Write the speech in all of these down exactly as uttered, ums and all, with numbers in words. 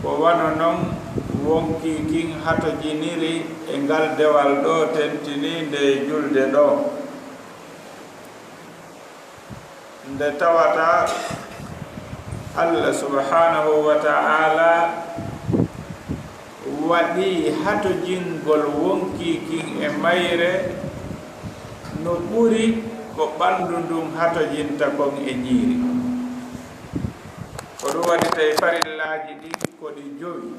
Ko wano non wonkii kin hatojiniri e ngal dewal ɗoo tentiniinde e julde ɗoo. Nde tawata Allah subhanahu wa ta'ala waɗii hatojingol wonkii kin e mayre no ɓuri ko ɓanndu ndun hatojinta kon e ɲiiri. Ko ɗum waɗi tawi farillaaji ɗin ko ɗi jowi.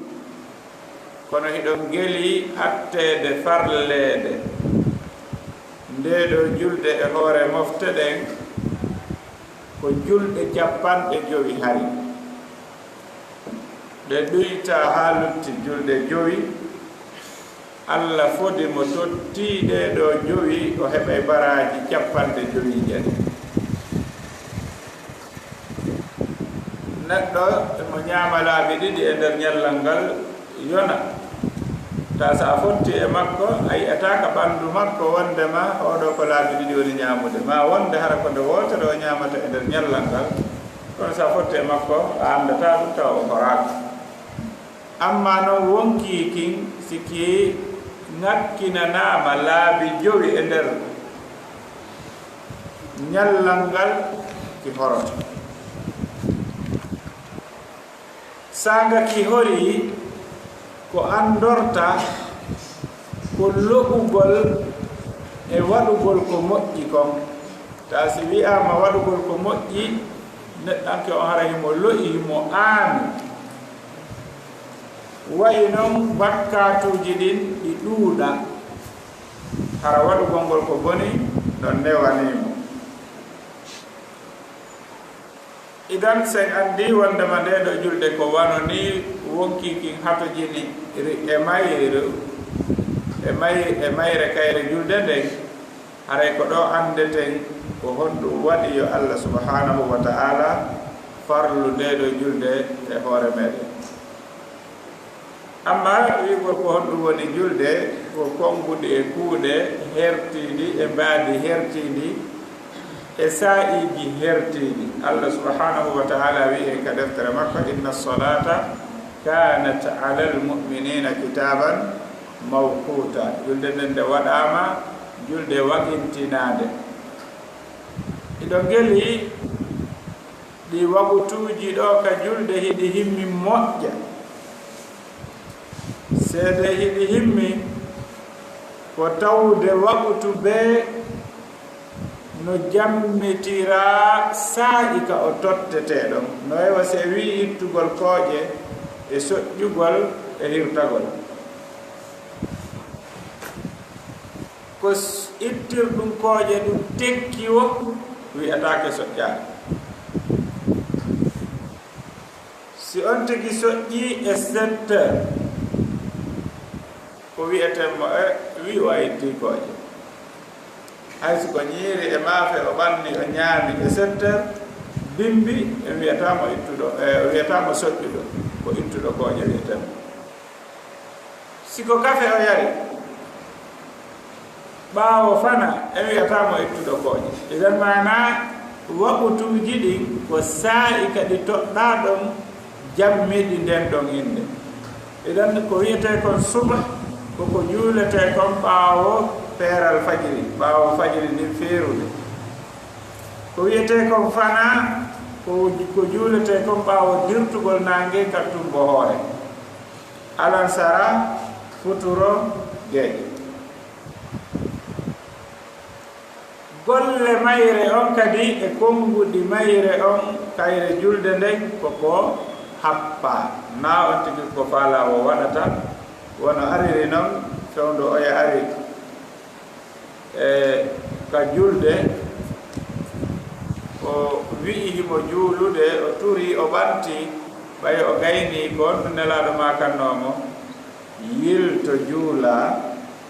Kono hiɗon geli atteede farleede ndee ɗoo julde e hoore mofte ɗen, ko julɗe cappanɗe jowi hari. Ɗe ɗuyta haa lutti julɗe jowi. Alla fodi mo tottii ɗee ɗoo jowi, o heɓay baraaji cappanɗe jowi e ɗiɗi. Neɗɗo emo ɲaama laabi ɗiɗi e nder ɲallal ngal yona. Taa si a fotti e makko, a yi'ataa ka ɓanndu makko wonndema oo ɗoo ko laabi ɗiɗi woni ɲaamude. Maa wonnde hara ko nde wootere o ɲaamata e nder ɲallal ngal. Kono si a fotti e makko, a anndataa ɗum, tawa o horaaka. Ammaa non wonkii kin, si ki ŋakkinanaama laabi jowi e nder ɲallal ngal, ki horoto. Saanga ki horii, ko anndorta ko lo'ugol e waɗugol ko moƴƴi kon. Taa si wi'aama waɗugol ko moƴƴi, neɗɗanke on hara himo lo'i, himo aami. Wa'i non bakkaatuuji ɗin ɗi ɗuuɗa, hara waɗugol ngol ko boni ɗon newanii mo. Idan, si en anndii wonndema ndee ɗoo julde ko wano nii wonkii kin hatojiniri e mayru, e may-, e mayre kayre julde nden, haray ko ɗoo anndeten ko honɗum waɗi yo Allah subhanahu wa ta'ala farlu ndee ɗoo julde e hoore meɗen. Ammaa wi'ugol ko honɗum woni julde, ko konnguɗi e kuuɗe hertiiɗi, e mbaadi hertiiɗi, e saa'iiji hertiiɗi. Allah subhanahu wa ta'ala wi'i ka deftere makko, "Inna salata kanat alal mu'minina kitaban mawquta." Julde nden nde waɗaama julde waqintinaande. Hiɗon geli ɗi waqutuuji ɗoo ka julde hiɗi himmi moƴƴa. Seede hiɗi himmi ko tawde waqutu bee no jammitiraa saa'i ka o tottetee ɗon. No wayi si en wi'i ittugol kooƴe e soƴƴugol e hirtagol. Ko s-, ittirɗum kooƴe ɗum tekki wo wi'ataake soƴƴaaka. Si on tigi soƴƴii e sept heures, ko wi'eten mo, e, wi'u a ittii kooƴe. Hay si ko ɲiiri e maafe o ɓanni, o ɲaami e sept heures, bimbi, en wi'ataa mo ittuɗo, e, o wi'ataa mo soƴƴuɗo, ko ittuɗo kooƴe wi'eten mo. Si ko kafe o yari, ɓaawo fana, en wi'ataa mo ittuɗo kooƴe. Idan maanaa, waqutuuji ɗin ko saa'i ka ɗi toɗɗaa ɗon, jammiɗi nden ɗon innde. Idan ko wi'etee kon subh, ko ko juuletee kon ɓaawo peeral fajiri, ɓaawo fajiri ndin feerude. Ko wi'etee kon fana, ko, ko juuletee kon ɓaawo dirtugol naange ka tumbo hoore. Alansara, futuro, geeƴe. Golle mayre on kadi e konnguɗi mayre on, kayre julde nden, ko ko happaa. Naa on tigi ko faalaa o waɗata, wano ariri non, fewndo oya ari. E ka julde, o wi'i himo juulude, o turii, o ɓanti, ɓay o gaynii ko honɗum Nelaaɗo maakannoo mo, "Yilto juulaa,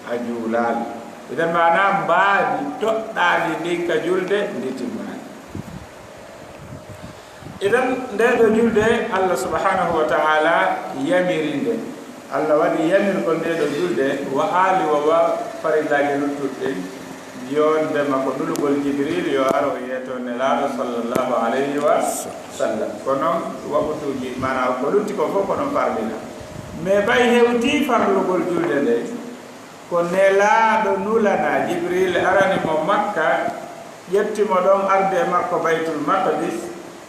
a juulaali." Idan maanaa mbaadi toɗɗaali ndin ka julde, ndi timmaali. Idan, ndee ɗoo julde, Allah subhanahu wa ta'ala yamiri nde. Allah waɗi yamirgol ndee ɗoo julde, wa'aali wa, wa farillaaji luttuɗi ɗin, Yondema ko nulugol Jibril yo ar o yeeto Nelaaɗo sallallahu alayhi wa sallam. Ko noon waɓutuuji, maanaa ko lutti ko fof ko noon farlina. Mais ɓay hewtii farlugol julde nde, ko Nelaaɗo nulana Jibril arani mo Makka, ƴetti mo ɗoon arde e makko Baytul Maqdis,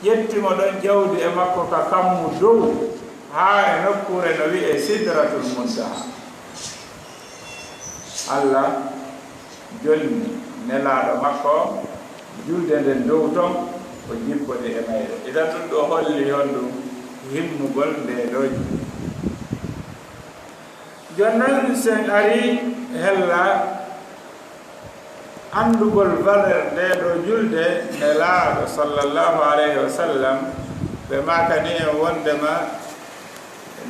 ƴetti mo ɗoon ƴawdi e makko ka kammu dow, haa e nokkuure no wiyee Sidratul Muntaha. Alla jonni Nelaaɗo makko on, julde nden dow ton, o jippodi e mayre. Idan ɗum ɗo holli honɗum? Himmugol nde ɗo. Jooni non, si en arii hella anndugol valeur nde ɗo julde Nelaaɗo sallallahu alayhi wa sallam, ɓe maakani en wondema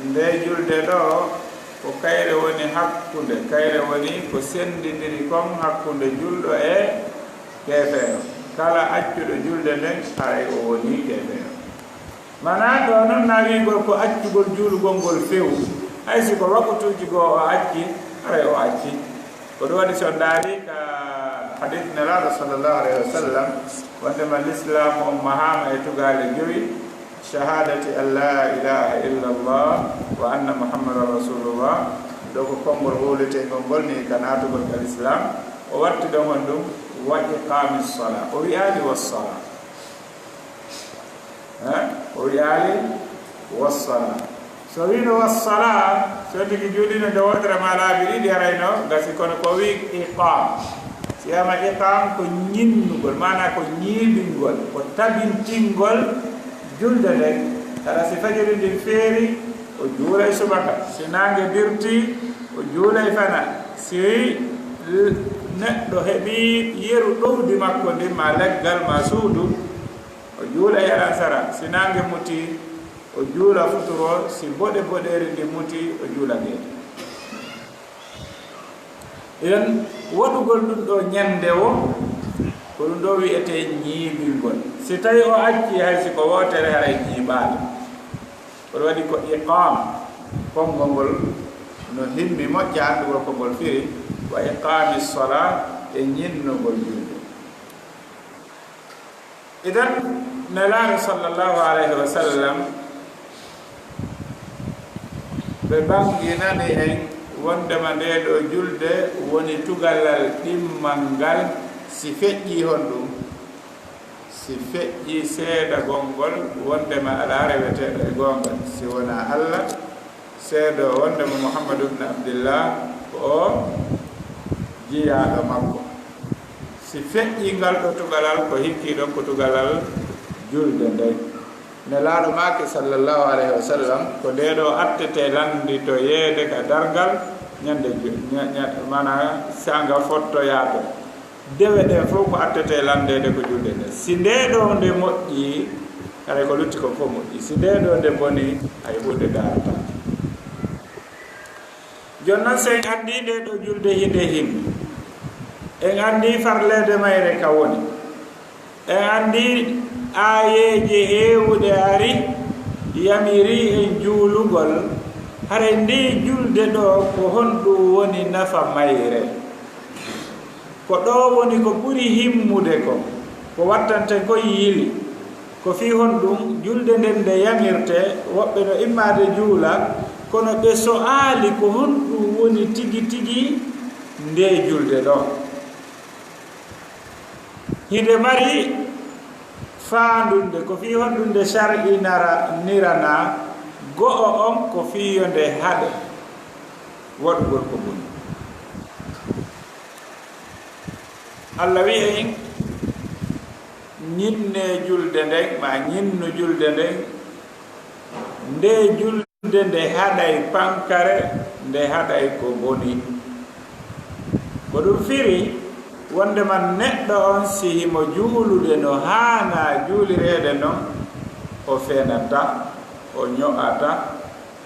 nde julde ɗo ko kayre woni hakkunde, kayre woni ko senndindiri kon hakkunde julɗo e keefeero. Kala accuɗo julde nden, haray o woni keefeero. Maanaa ɗo non na wiigol ko accugol juulugol ngol few, hay si ko waqutuuji goo o acci, haray o acci. Ko ɗum waɗi si on ndaari ka hadith Nelaaɗo sallallahu alayhi wa sallam, wondema Lislaam on mahaama e tugaale jowi, shahadati an la ilaha illa Allah wa anna Muhammadan Rasulullah, ɗo ko konngol wowletengol ngol ni ka naatugol ka Lislaam, o watti ɗon on ɗum, wa iqamis sala, o wi'aali was sala. Eh? O wi'aali was sala. So wiino was sala, so tigi juulino nde wootere maa laabi ɗiɗi, haray no gasi, kono ko wi iqam. Si wiyaama iqam ko ñinnugol, maanaa ko ñiiɓingol, ko tabintingol julde nden. Hara si fajiri ndin feeri, o juulay subaka. Si naange dirti, o juulay fana. Si l-, neɗɗo heɓi yeru ɗowdi makko ndin, maa leggal, maa suudu, o juula e alansara, si naange muti, o juula futuro, si boɗe boɗeeri ndi muti, o juula geeto. Idan, waɗugol ɗum ɗo ñande wo, ko ɗum ɗo wi'etee ñiiɓingol. Si tawi o acci hay si ko wootere, haray ñiiɓaali. Ko ɗum waɗi ko iqaam, konngol ngol no himmi moƴƴa anndugol ko ngol firi, wa iqaami sola, e ñinnugol julde. Idan, Nelaaɗo sallallahu alayhi wa sallam, ɓe bannginani en wondema ndee ɗoo julde woni tugalal ɗimmal ngal, si feƴƴii honɗum? Si feƴƴii seedagol ngol wondema alaa reweteeɗo e goonga si wonaa Alla, seedoo wondema Muhammadu ibn Abdillah ko o jiyaaɗo makko. Si feƴƴii ngal ɗoo tugalal, ko hikkii ɗon ko tugalal julde nden. Nelaaɗo maaki, sallallahu alayhi wa sallam, ko ndee ɗoo attete lannditoyeede ka darngal ñande ju-, ña-, ña-, maanaa, saanga fottoyaa to. Dewe ɗen fof ko attete lanndeede ko julde nden. Si ndee ɗoo nde moƴƴii, haray ko lutti kon fof moƴƴii. Si ndee ɗoo nde bonii, hay huunde daarataa. Jooni non, si en anndii ndee ɗoo julde hinde himmi, en anndii farleede mayre ka woni, en anndii aayeeje heewuɗe ari, yamirii en juulugol, haray ndee julde ɗoo, ko honɗum woni nafa mayre? Ko ɗoo woni ko ɓuri himmude kon, ko wattanten kon yili. Ko fii honɗum julde nden nde yamirtee, woɓɓe no immaade juula, kono ɓe so'aali ko honɗum woni tigi tigi ndee julde ɗoo. Hinde mari faandunde, ko fii honɗum nde shar'inara-, niranaa, go'o on ko fii yo nde haɗe waɗugol ko boni. Alla wi'i en, ñinnee julde nden, maa ñinnu julde nden, ndee julde nde haɗay pankare, nde haɗay ko boni. Ko ɗum firi wondema neɗɗo on, si himo juulude no haanaa juulireede non, o fenataa, o ño'ataa,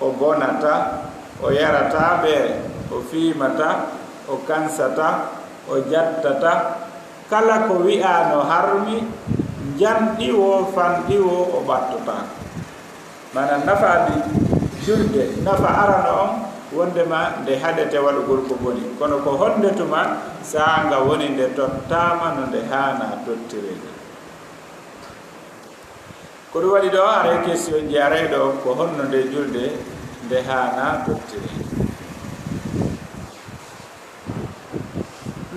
o bonataa, o yarataa ɓeere, o fiimataa, o kansataa, o jattataa. Kala ko wi'aa no harmi, njanɗi woo, fanɗi woo, o ɓattotaako. Maanaa, nafaaji julde, nafa arano on, wondema nde haɗete waɗugol ko boni. Kono ko honde tuma saanga woni nde tottaama no nde haana tottireede? Ko ɗum waɗi ɗo, haray question ji aray ɗo, ko honno nde julde nde haana tottireede?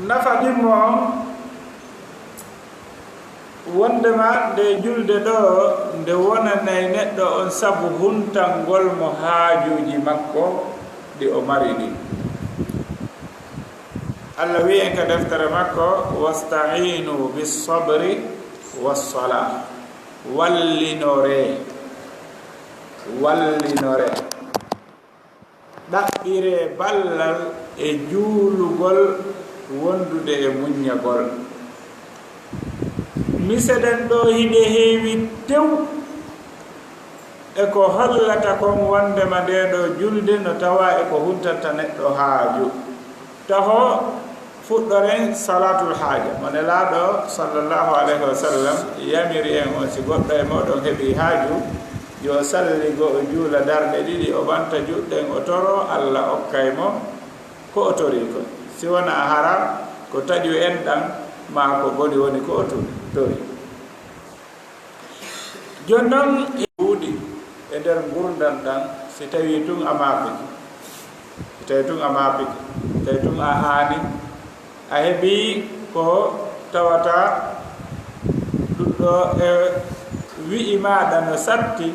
Nafa ɗimmo on, wondema nde julde ɗo, nde wonanay neɗɗo on sabu huntangol mo haajuuji makko ɗi o mari ɗin. Allah wi'i en ka deftere makko, "Wasta'inu bis-sabri was-salah." Wallinore, wallinore. Ɗaɓɓiree ballal e juulugol wondude e muññagol. Mise ɗen ɗoo hiɗe heewi tew e ko hollata kon wondema ndee ɗoo julde no tawaa e ko huntanta neɗɗo haaju. Taho fuɗɗoren salaatul haaja. Mo Nelaaɗo sallallahu alayhi wa sallam yamiri en on, si goɗɗo e mooɗon heɓii haaju, yo salligo o juula darɗe ɗiɗi, o ɓanta juuɗe ɗen o toroo, Alla okkay mo ko o torii kon. Si wonaa hara ko taƴu enɗan maa ko boni woni ko o tu-, torii. Jooni non, e ɗuuɗi e nder ngurndan ɗan, si tawii tun a maapike, si tawii tun a maapike, si tawii tun a aani, a heɓii ko tawata ɗuɗɗo e wi'i maaɗa no satti,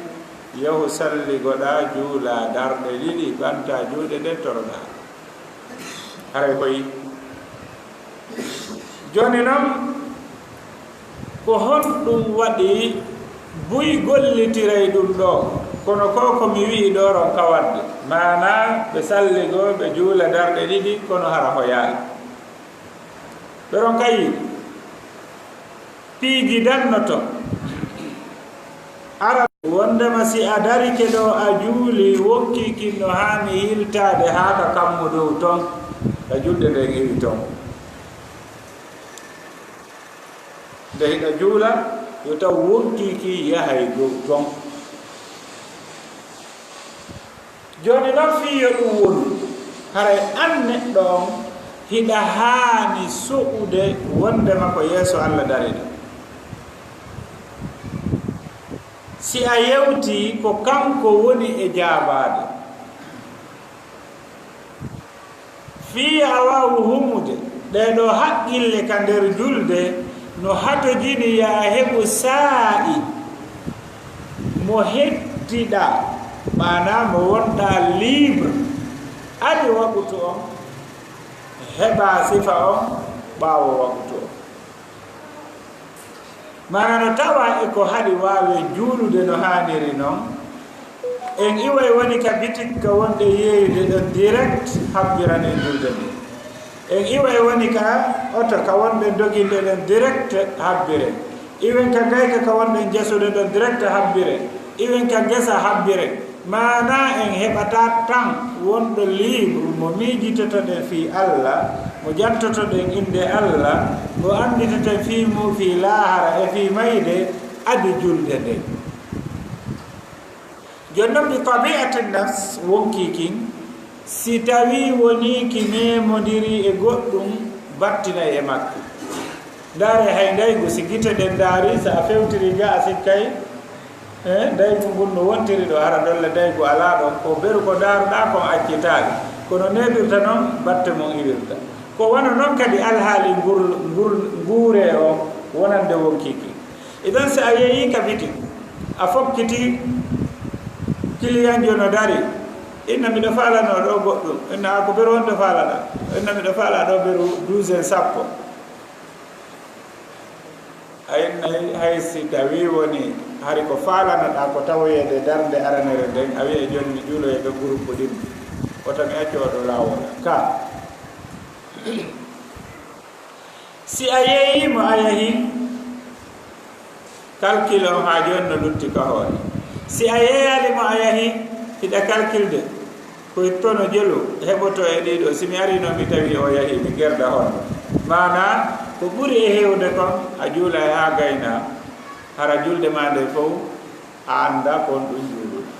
yahu salligoɗaa, juulaa darɗe ɗiɗi, ɓantaa juuɗe ɗen, toroɗaa. Haray koy. Jooni non, ko honɗum waɗi buy gollitiray ɗum ɗoo? Kono ko, ko mi wi'i ɗoo ronka waɗde. Maanaa, ɓe salligoo, ɓe juula darɗe ɗiɗi, kono hara hoyaali. Ɓe ronka yiide. Piiji dannoto. Ara wondema si a darike ɗoo a juuli, wonkii kin no haani yiltaade haa ka kammu dow ton, ka julde nden iwi ton. Nde hiɗa juula, yo taw wonkii kin yahay dow ton. Jooni non, fii yo ɗum wonu, haray an neɗɗo on, hiɗa haani suɓude wondema ko yeeso Alla dariɗaa. Si a yewtii, ko kanko woni e jaabaade. Fii a waawu humude, ɗee ɗoo haqqille ka nder julde no hatojini yo a heɓu saa'i mo hettiɗaa, maanaa mo wonɗaa libre, adi wakutu on, heɓaa sifa on ɓaawo wakutu on. Maanaa no tawaa e ko haɗi waawee juulude no haaniri non, en iway woni ka bitik ka wonɗen yeeyude ɗon direct, habbiran en julde nden. En iway woni ka oto ka wonɗen doginde ɗon direct, habbiren. Iwen ka gayka ka wonɗen jasude ɗon direct, habbiren. Iwen ka ngesa, habbiren. Maanaa en heɓataa tan wonɗo libre mo miijitotoɗen fii Alla, mo jantotoɗen innde Alla, mo annditoten fii mum fii laahara e fii mayde, adi julde nden. Jooni non, bi tabi'ati nafs, wonkii kin, si tawii wonii ki memondirii e goɗɗum, battinay e makko. Ndaaree hay ndaygu, si gite ɗen ndaarii, si a fewtirii ga, a sikkay, eh, ndaygu ngun no wontiri ɗoo, hara ndolle ndaygu alaa ɗon. Ko beru ko ndaaruɗaa kon accitaali. Kono neeɓirta non, batte mum iwirta. Ko wano non kadi alhaali ngur-, ngur-, nguuree on wonande wonkii kin. Idan, si a yeeyii ka bitik, a fokkiti kiliyanjo no darii, inna miɗo faalanoo ɗoo goɗɗum, inna a ko beru honto faalaɗaa? Inna miɗo faalaa ɗoo beru douzaine, sappo. A innay hay si tawii woni hari ko faalanoɗaa ko tawoyeede darnde aranere nden, a wi'ay jooni mi juuloyay ɗoo groupe ɗin, wota mi accu oo ɗoo laawol. Ka. Si a yeeyii mo a yahi, calcul on haa jooni no lutti ka hoore. Si a yeeyaali mo a yahi, hiɗa calculde, ko ittono jelu heɓoto e ɗii ɗoo. Si mi arii non mi tawii o yahi, mi gerda honno? Maanaa, ko ɓuri e heewde kon, a juulay haa gaynaa, hara julde maa nden fow, a anndaa ko honɗum juuluɗaa.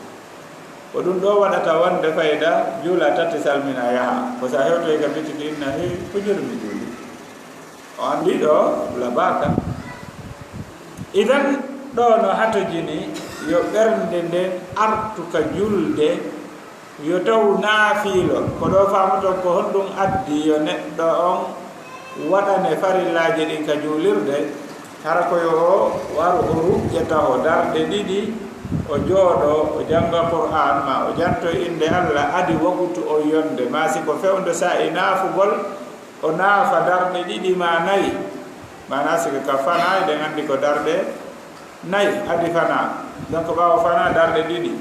Ko ɗum ɗo waɗata wonde fayda, juula tati, salmina, yaha. Ko so a hewtoyi ka bitiki, inna, "Hey, ko joni mi juuli?" O anndi ɗo labaaka. Idan, ɗo no hatojini yo ɓernde nden artu ka julde, yo taw naafiilo. Ko ɗo faamoton ko honɗum addi yo neɗɗo on waɗane farillaaji ɗin ka juulirde, hara ko yo o waru o ruƴƴa taho darɗe ɗiɗi, o jooɗo, o jannga Qur'aan, ma o janto innde Allah, adi wakutu on yonde, ma si ko fewndo saa'i naafugol, o naafa darɗe ɗiɗi ma nayi, maanaa si ka fanaay, ɗen anndi ko darɗe nayi, adi fanaa. Donc, ɓaawo fanaa darɗe ɗiɗi.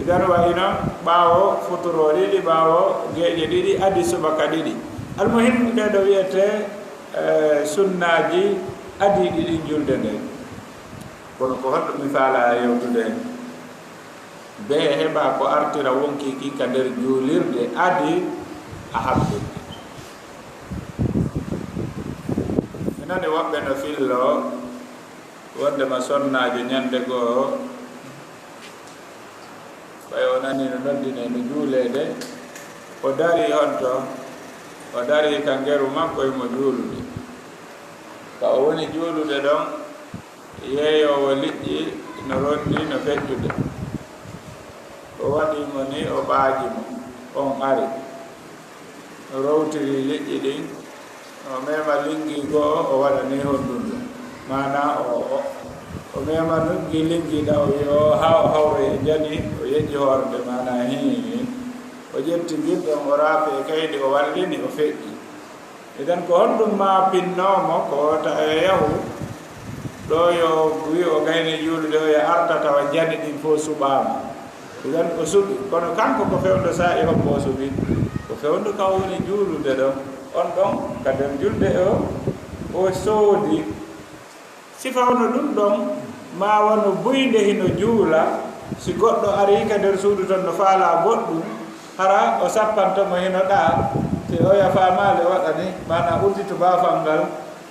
Idan wa ino ɓaawo futuro ɗiɗi, ɓaawo geeƴe ɗiɗi, adi subaka ɗiɗi. Almuhim, ɗee ɗo wiyetee, eh, sunnaaji adiiɗi ɗin julde nden. Kono ko honɗum mi faalaa yewtude? Bee heɓa ko artira wonkii kin ka nder juulirde adi a haɓɓirde. Mi nani woɓɓe no filloo wonndema sonnaajo ñannde goo, ɓay o nani no noddinee no juuleede, o darii honto? O darii ka ngeru makko, himo juuludi. Ka o woni juulude ɗon, yeeyoowo liƴƴi no ronni no feƴƴude. O waɗi mo ni, o ɓaaji mo, on ari. O rowtiri liƴƴi ɗin, o mema linngi goo, o waɗa ni honɗun ɗum. Maanaa o, o, o mema linngi, linngi ɗa, o wi'i, "O, haa o hawroyi e njani," o yeƴƴi hoore nde, maanaa hii. O ƴetti ngin ɗon, o raafi e kaydi, o wallini, o feƴƴi. Idan ko honɗum ma pinnoo mo? Ko wota o yahu ɗo yo wi'u o gayni juulude, o ya arta tawa njani ɗin fof suɓaama. Idan o suɓi, kono kanko ko fewndo saa'i hombo o suɓi? Ko fewndo ka o woni juulude ɗon. On ɗon ka nder julde o, o soodi. Sifa hono ɗum ɗon, ma wano buynde hino juula, si goɗɗo arii ka nder suudu ton no faalaa goɗɗum, hara o sappanto mo hino ɗaa, si oya faamaali o waɗa ni, maanaa udditu baafal ngal,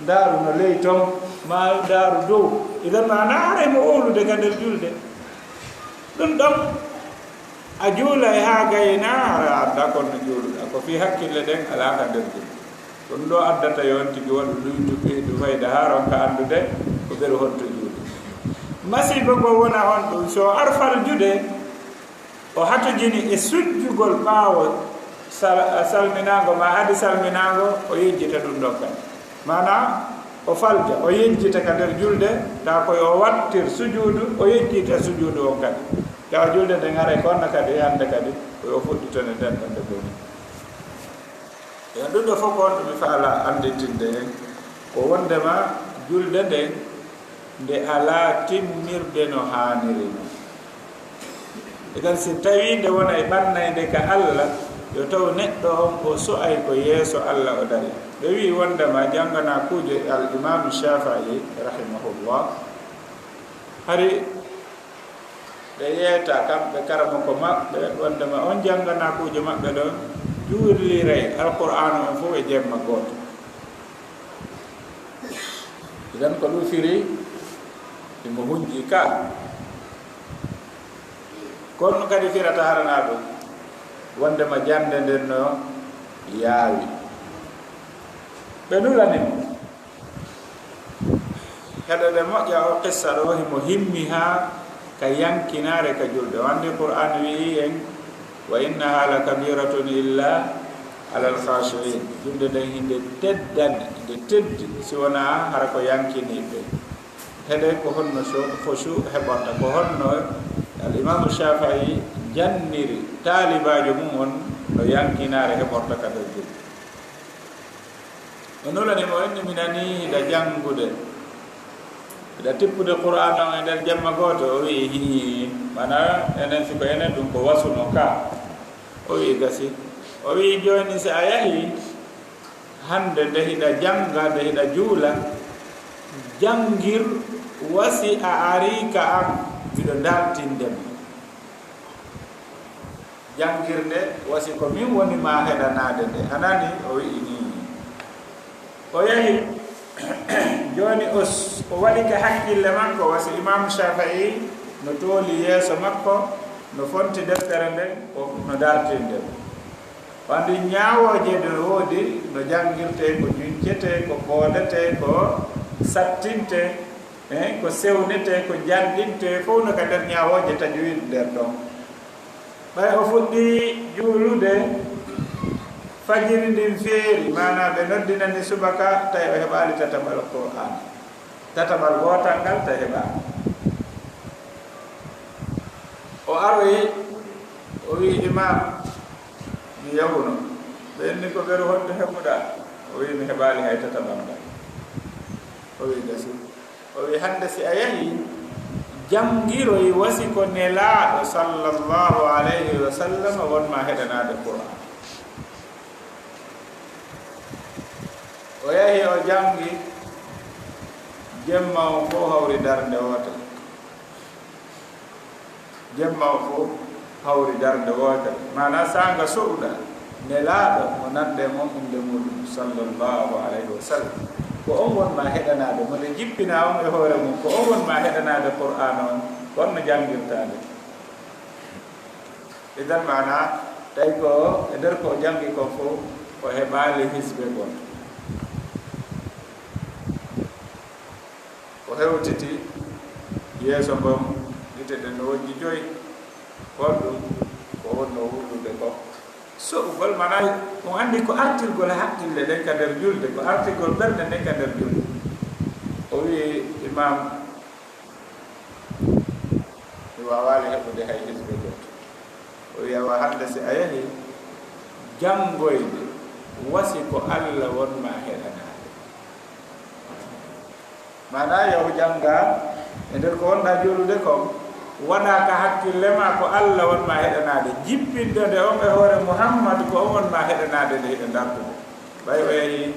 ndaaru no ley ton, maa ndaaru dow. Idan maanaa haray mo owlude ka nder julde. Ɗum ɗon, a juulay haa gaynaa, hara a anndaa kon no juuluɗaa. Ko fii hakkille ɗen alaa ka nder julde. Ko ɗum ɗoo addata yo on tigi waɗu luytu ɓeydu fayda haa ronka anndude ko ɓeru honto juuli. Masiiba ngo wona honɗum? So o ar faljude, o hatojini e sujjugol ɓaawo sal-, salminaango maa adi salminaango, o yejjita ɗum ɗon kadi. Maanaa, o falja, o yejjita ka nder julde, taa ko yo o wattir sujuudu, o yejjita sujuudu on kadi. Tawa julde nden haray ko honno kadi, hannde kadi, ko yo o fuɗɗitone nden ɗon nde boni. E ɗum ɗo fof ko honɗum mi faala annditinde en? Ko wonndema julde nden nde alaa timmirde no haaniri non. Idan si tawii nde wonay ɓannaynde ka Alla, yo taw neɗɗo on o so'ay ko yeeso Alla o dari. Ɓe wi'i wonndema jannganaakuujo e Al Imaamu Shaafi'i rahimahullah, hari ɓe yeeta kamɓe karamoko maɓɓe wonndema on jannganaakuujo maɓɓe ɗon juuliray Alqur'aanu on fof e jemma gooto. Idan ko ɗum firi, himo hunji ka. Ko ɗum kadi firata harana ɗum, wonndema jannde nden no yaawi. Ɓe nulani mo. Heɗoɗen moƴƴa, o qissa ɗo himo himmi haa ka yankinaare ka julde. O anndi Qur'aan wi'i en, "Wa innaha la kabiratun illa alal khashi'in." Julde nden hinde teddani, nde teddi, si wonaa hara ko yankiniiɓe. Heɗe ko honno so-, khushu heɓorta? Ko honno Al Imaamu Shaafi'i janniri taalibaajo mum on no yankinaare heɓorta ka nder julde? O nulani mo, inni mi nanii hiɗa janngude, hiɗa tippude Qur'aana on e nder jemma gooto. O wi'i, "Hii, mana enen, si ko enen ɗum ko wasuno ka." O wi'i, "Gasi." O wi'i, "Jooni si a yahi hannde nde hiɗa jannga, nde hiɗa juula, janngir wasi a arii ka am, miɗo dartinde ma." Janngirde wasi ko min woni ma heɗanaade nde. A nani? O wi'i nii. O yahi. Jooni o s-, o waɗi ka hakkille makko, wasi Imaamu Shaafi'i no tooli yeeso makko, no fonti deftere nden, ko no dartinde. Ɓanndi ñaawooje no woodi, no janngirtee, ko juncetee, ko foodetee, ko sattintee, eh, ko sewnetee, ko janɗintee, fof no ka nder ñaawooje tajwid nder ɗon. Ɓay o fuɗɗii juulude, fajiri ndin feeri, maanaa ɓe noddinani subaka, tawi o heɓaali tataɓal Qur'aan. Tataɓal gootal ngal tawi heɓaali. O aroyi, o wi'i, "Imaam, mi yahuno." Ɓe inni, "Ko beru honto heɓuɗaa?" O wi'i, "Mi heɓaali hay tataɓal ngal." O wi'i, "Gasi." O wi'i, "Hannde si a yahi, janngiroy wasi ko Nelaaɗo sallallahu alayhi wa sallam won ma heɗanaade Qur'aan." O yahi, o janngi, jemma on fof hawri darnde wootere. Jemma o fof hawri darnde wootere. Maanaa, saanga so'uɗaa, Nelaaɗo mo nande mon innde muuɗum, sallallahu alayhi wa sallam. Ko on won ma heɗanaade mo, nde jippinaa on e hoore mum, ko on won ma heɗanaade Qur'aana on, ko on no janngirtaa nde. Idan maanaa, tawi ko e nder ko o janngi kon fof, o heɓaali hisbe gooto. O hewtiti yeeso ngon, gite ɗen no wojji joyi. Holɗum? Ko wonno wuurdude ko so'ugol, maanaa, on anndi ko artirgol hakkille ɗen ka nder julde, ko artirgol ɓernde nden ka nder julde. O wi'i, "Imaam, mi waawaali heɓude hay hisbe gooto." O wi'i, "Awa hannde si a yahi janngoyde, wasi ko Alla won ma heɗanaade." Maanaa, yahu janngaa e nder ko wonɗaa juulude kon, waɗaa ka hakkille ma ko Alla won ma heɗanaade, jippinde nde on e hoore Muhammadu ko on won ma heɗanaade nde hiɗa dartude. Ɓay o yahi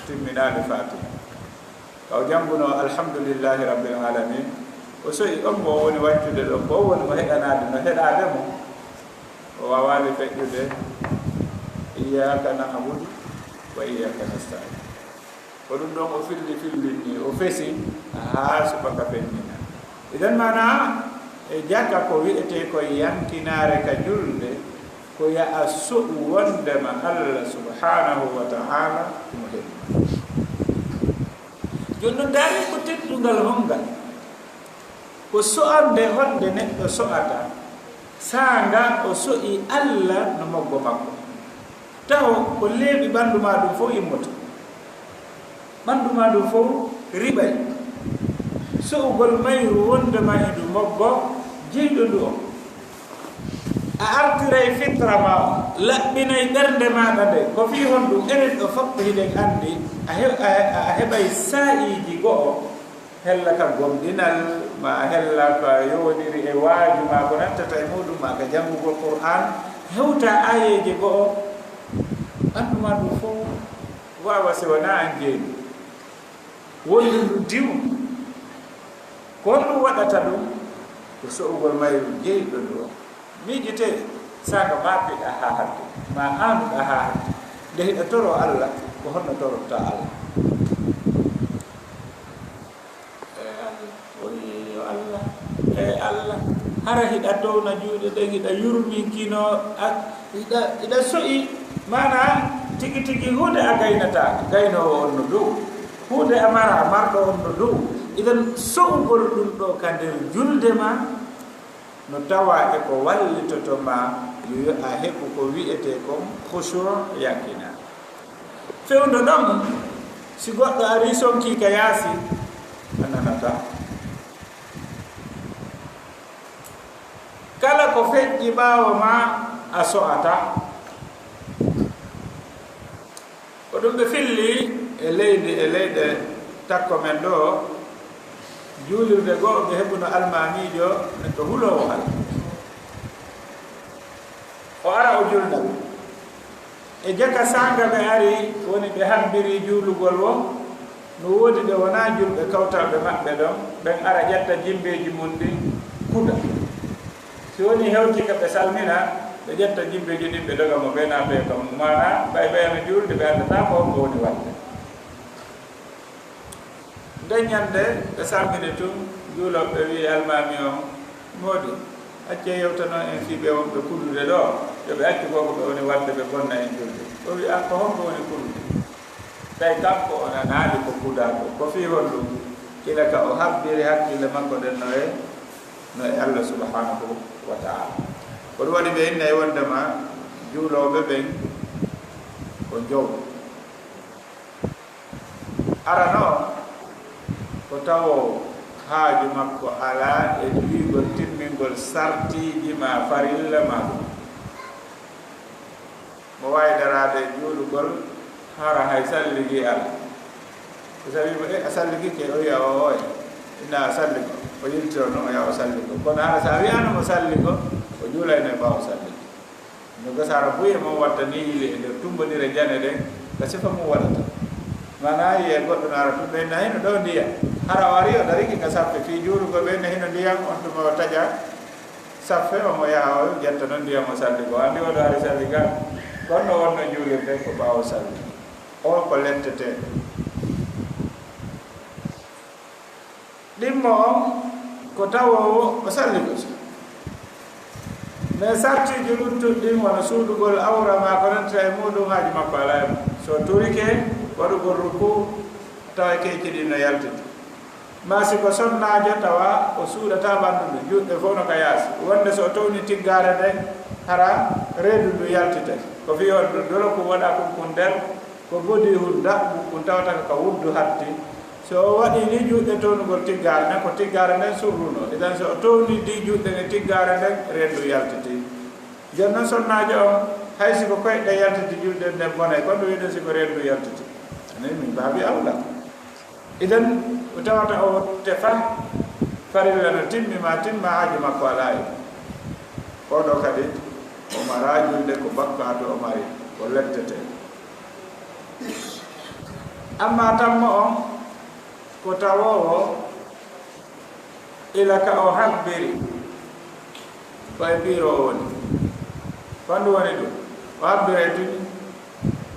timminaali Faatiha. Ka o janngunoo Alhamdulillahi Rabbil Aalamiin, o so'i on mo o woni waccude ɗon, ko on woni mo heɗanaade, no heɗaade mo. O waawaali feƴƴude, "Iyyaaka na'budu wa iyyaaka nasta'iin." Ko ɗum ɗon o filli, fillinni, o fesi haa subaka fennina. Idan maanaa, e jaka ko wi'etee ko yankinaare ka julde, ko yaha so'u wondema Alla subhaanahu wa ta'aala himo heɗi. Jooni non, ndaaree ko teddungal hongal. Ko so'ande honde neɗɗo so'ata, saanga o so'i Alla no moggo makko. Taho ko leeɓi ɓanndu maa ɗum fof immoto. Ɓanndu maa ɗum fof riɓay. So'ugol mayru wondema hindu moggo jeyɗo ndu on. A artiray fitra ma on, laɓɓinay ɓernde maaɗa nde. Ko fii honɗum? Enen ɗo fof hiɗen anndi, a he-, a, a heɓay saa'iiji go'o, hella ka gomɗinal, ma hella ka yowondiri e waaju ma ko nattata e muuɗum, ma ka janngugol Qur'aan, hewta aayeeje go'o, ɓanndu ma ɗum fof waawa si wonaa an jeyɗo. Wonde ndu diwu. Ko honɗum waɗata ɗum? Ko so'ugol mayru jeyɗo ndu on. Miijitee, saanga maapiɗaa haa hatti, maa aanuɗaa haa hatti, nde hiɗa toroo Alla, ko honno torotaa Alla? Ee Alla, o wi'i, "Yo Alla, ee Alla." Hara hiɗa towna juuɗe ɗen, hiɗa yurminkinoo, a, hiɗa, hiɗa so'i, maanaa tigi tigi huunde a gaynataa, gaynoowo on no dow. Huunde a maraa, marɗo on no dow. Idan so'ugol ɗum ɗoo ka nder julde maa, no tawa e ko wallitoto ma yo a heɓu ko wi'etee kon khushu' yakina. Fewndo ɗon, si goɗɗo arii sonkii ka yaasi, a nanataa. Kala ko feƴƴi ɓaawo maa, a so'ataa. Ko ɗum ɓe filli e leydi, e leyɗe takko men ɗoo, juulirde goo ɓe heɓuno almaamiijo, neɗɗo huloowo Alla. O ara o julna ɓe. E jaka saanga ɓe ari, woni ɓe habbiri juulugol woo, no woodi ɓe wonaa julɓe kawtalɓe maɓɓe ɗon, ɓen ara ƴetta jimbeeji mun ɗin kuda. Si woni hewti ka ɓe salmina, ɓe ƴetta jimbeeji ɗin ɓe doga mo ɓe naatoya ka mum. Maanaa, ɓay ɓe no juulde, ɓe anndataa ko honko woni waɗde. Nden ɲande ɓe salmini tun, juulooɓe wi'i almaami on, Moodi, accee yewtanon en fii ɓe wonɓe kudude ɗoo, yo ɓe accu ko ko ɓe woni waɗde, ɓe bonna en julde. O wi'i, "A, ko honko woni kudude?" Tawi kanko o nanaali ko kudaa ko. Ko fii honɗum? Gila ka o habbiri hakkille makko ɗen no e, no e Allah subhanahu wa ta'ala. Ko ɗum waɗi ɓe innay wondema juulooɓe ɓen ko njow. Arano, ko tawo haaju makko alaa e juuyugol timmingol sartiiji maa farilla maa ɗum. Mo waawi daraade e juulugol hara hay salligi alaa. So tawi mo, "E, a salligi ke?" O wi'a, "Oo, oy." Inna a salligo. O yiltiro noon, o yaha o salligo. Kono hara so a wi'aano mo salligo, o juulayno e ɓaawo salligo. No gasaara buy e mon watta ni yili e nder tummbondire jane ɗen, ka sifa mum waɗata. Maanaa yi'ee goɗɗo no ara tun, ɓen na hino ɗoo ndiyam. Hara o arii o darike ka sappe fii juulugol, ɓen na hino ndiyam, on tuma o taƴa sappe, on o yaha o ƴetta non ndiyam o salligo. Anndi o ɗoo ari salligaaka. Kono no wonno juulirde ko ɓaawo salli. O ko lettetee. Ɗimmo on ko tawoowo o salligoto. Mais sartiiji luttuɗi ɗin, wano suuɗugol awra maa ko nanndira e muɗum, haaju makko alaa e mum. So o turike waɗugol rukuu, tawa keeci ɗin no yaltiti. Maa si ko sonnaajo, tawa o suuɗataa ɓanndu ndun, juuɗe fow no ka yaasi. Wonde so o towni tiggaare nden, hara reedu ndun yaltitay. Ko fii honɗun? Doloku waɗa kun kun nder, ko bodi hun daɓɓu, kun tawata ko ka wuddu hatti. So o waɗii ni juuɗe townugol tiggaare nden, ko tiggaare nden surrunoo. Idan so o towni di juuɗe ɗen e tiggaare nden, reedu ndun yaltitii. Jooni non sonnaajo on, hay si ko koyɗe ɗen yaltiti, juuɗe ɗen bonay, kono ɗun wi'eten si ko reedu ndun yaltiti. Ani min baabi awla. Idan o tawata o tefaa, farilla no timmi, maa timma, haaju makko alaa e ɗum. Oo ɗoo kadi, o maraa julde, ko bakkaatu o mari, o lettetee. Ammaa tammo on, ko tawoowo ila ka o habbiri, ko e piiro o woni. Ko honɗun woni ɗun? O habbiray tun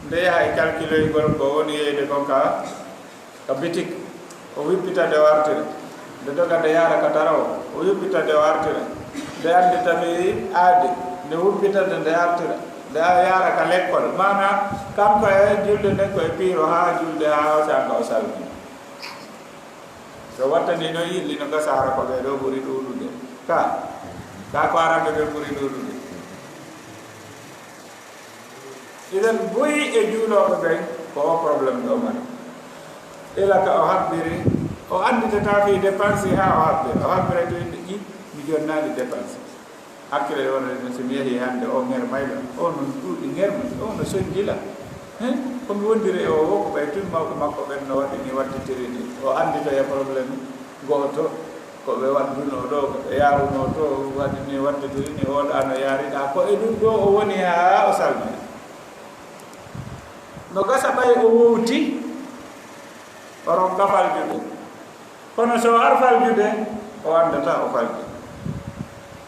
nde yaha e kalkiloygol ko woni yeyde kon ka, ka bitik, o wippita nde o artira. Nde doga nde yaara ka tarawo, o wippita nde o artira. Nde anndi tawi aadi, nde wippita nde, nde artira. Nde a yaara ka lekkol. Maanaa, kanko e julde nden ko e piiro haa julde, haa sanga o salmini. So wattani no yilli no gasaara ko ɓee ɗoo ɓuri ɗuuɗude. Ka, ka ko aranɓe ɓe ɓuri ɗuuɗude. Idan buy e juulooɓe ɓen, ko o problème ɗoo mari. Ila ka o habbiri, o annditataa fii dépense haa o habbiri. O habbira to yimɓe ƴi, mi jonnaali dépense. Hakkille e wonande so mi yehii hannde, o ŋermayla, o no ɗuuɗi ŋerma, o no sonnjila. Hein? Ko mi wondiri e o, o ko ɓay tun mawɓe makko ɓen no waɗi ni, wattitiri ni. O annditoya problème gooto, ko ɓe waddunoo ɗoo, ko ɓe yaarunoo to, waɗi ni, wattitiri ni, o ɗaa no yaariɗaa. Ko e ɗun ɗoo o woni haa o salmini. No gasa ɓay o wowti, o ronka faljude. Kono so o ar faljude, o anndataa o falji.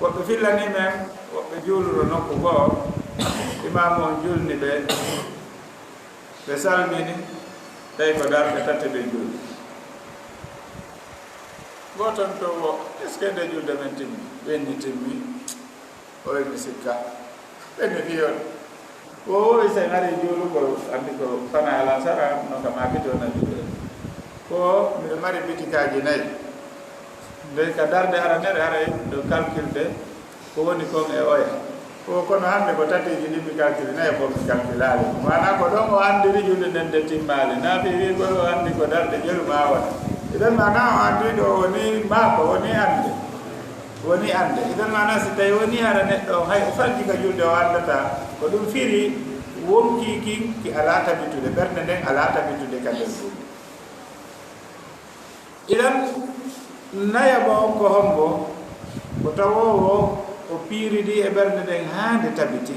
Woɓɓe fillanii men, woɓɓe juuluno nokku goo, imaamu on julni ɓe, ɓe salmini, tawi ko darɗe tati ɓe juuli. Gooto on to wo, "Est-ce que nde julde men timmi?" Ɓen ni timmi. Oy mi sikka. Ɓen no fiyoɗo. Ko o wi sen ari juulugol, anndi ko fana alasara, no ka maakiti wona juulde. Ko miɗo mari bitikaaji nayi. Nde ka darde aranere, haray ɗo calculde ko woni kon e oya. Ko kono hannde ko tatiiji ɗi mi calcule nayi, ko mi calculaali. Maanaa ko ɗon o anndiri juulde nden nde timmaali. Naa fii wiigol o anndi ko darde jelu maa wona. Idan maanaa o anndi ɗo woni maako, woni annde. Woni annde. Idan maanaa si tawi woni hara neɗɗo on, hay o falji ka julde o anndataa, ko ɗum firi wonkii kin ki alaa tabitude, ɓernde nden alaa tabitude ka nder julde. Idan nayaba on ko hombo? Ko tawoowo o piiridi e ɓernde nden haa nde tabiti.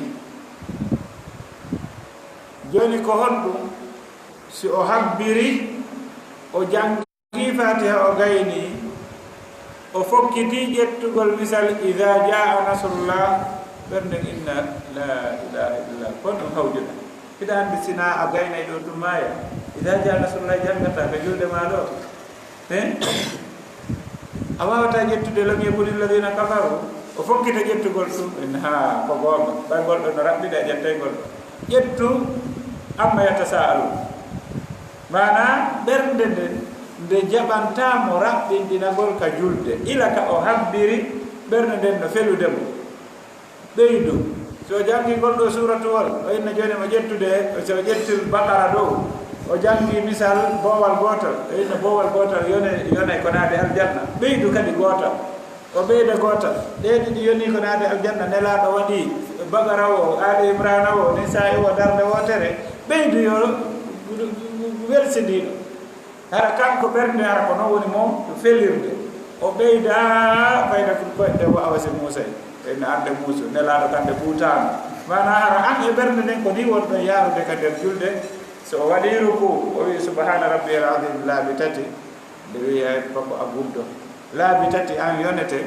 Jooni ko honɗum si o habbiri, o janngi Fii Faatiha o gaynii, o fokkitii ƴettugol misal, "Idaa jaa nasrullah," ɓerndem inna, "Laa ilaaha illallah," kon ɗum hawjuɗa. Hiɗa anndi si naa a gaynay ɗo tun maaya? "Idaa jaa nasrullah" janngataa ka juulde maa ɗo. He? A waawataa ƴettude "lam yakuni alladhina kafaru", o fokkita ƴettugol ɗum, en, haa, ko goonga, ɓay ngol ɗo no raɓɓiɗe, a ƴettay ngol ɗo. Ƴettu "amma yatasaalu". Maanaa, ɓernde nden nde jaɓantaa mo raɓɓinɗinagol ka julde, ila ka o habbiri, ɓernde nden no felude mo. Ɓeydu. So o janngi ngol ɗo suuratuwol, o inna jooni mo ƴettude, so o ƴettir Baqara dow, o janngi misal boowal gootal, o inna boowal gootal yone, yone ko naade aljanna. Ɓeydu kadi gootal. O ɓeyda gootal. Ɗee ɗiɗi yoni ko naade aljanna, Nelaaɗo waɗi Baqara o, Ali Imrana o, Nisa'i o, darnde wootere. Ɓeydu yo welsindiiɗo. Hara kanko ɓernde, hara ko non woni mo felirde. O ɓeyda fayda tun koyɗe o awasi Muusa. Ɓeyda annde Muusa, Nelaaɗo kande buutaano. Maanaa hara an e ɓernde nden ko ni wonɗon yaarude ka nder julde. So o waɗi ruku, o wi'i, "Subhaana rabbiyal azim" laabi tati. Nde wi'i ay koko a guddo. Laabi tati an yonete.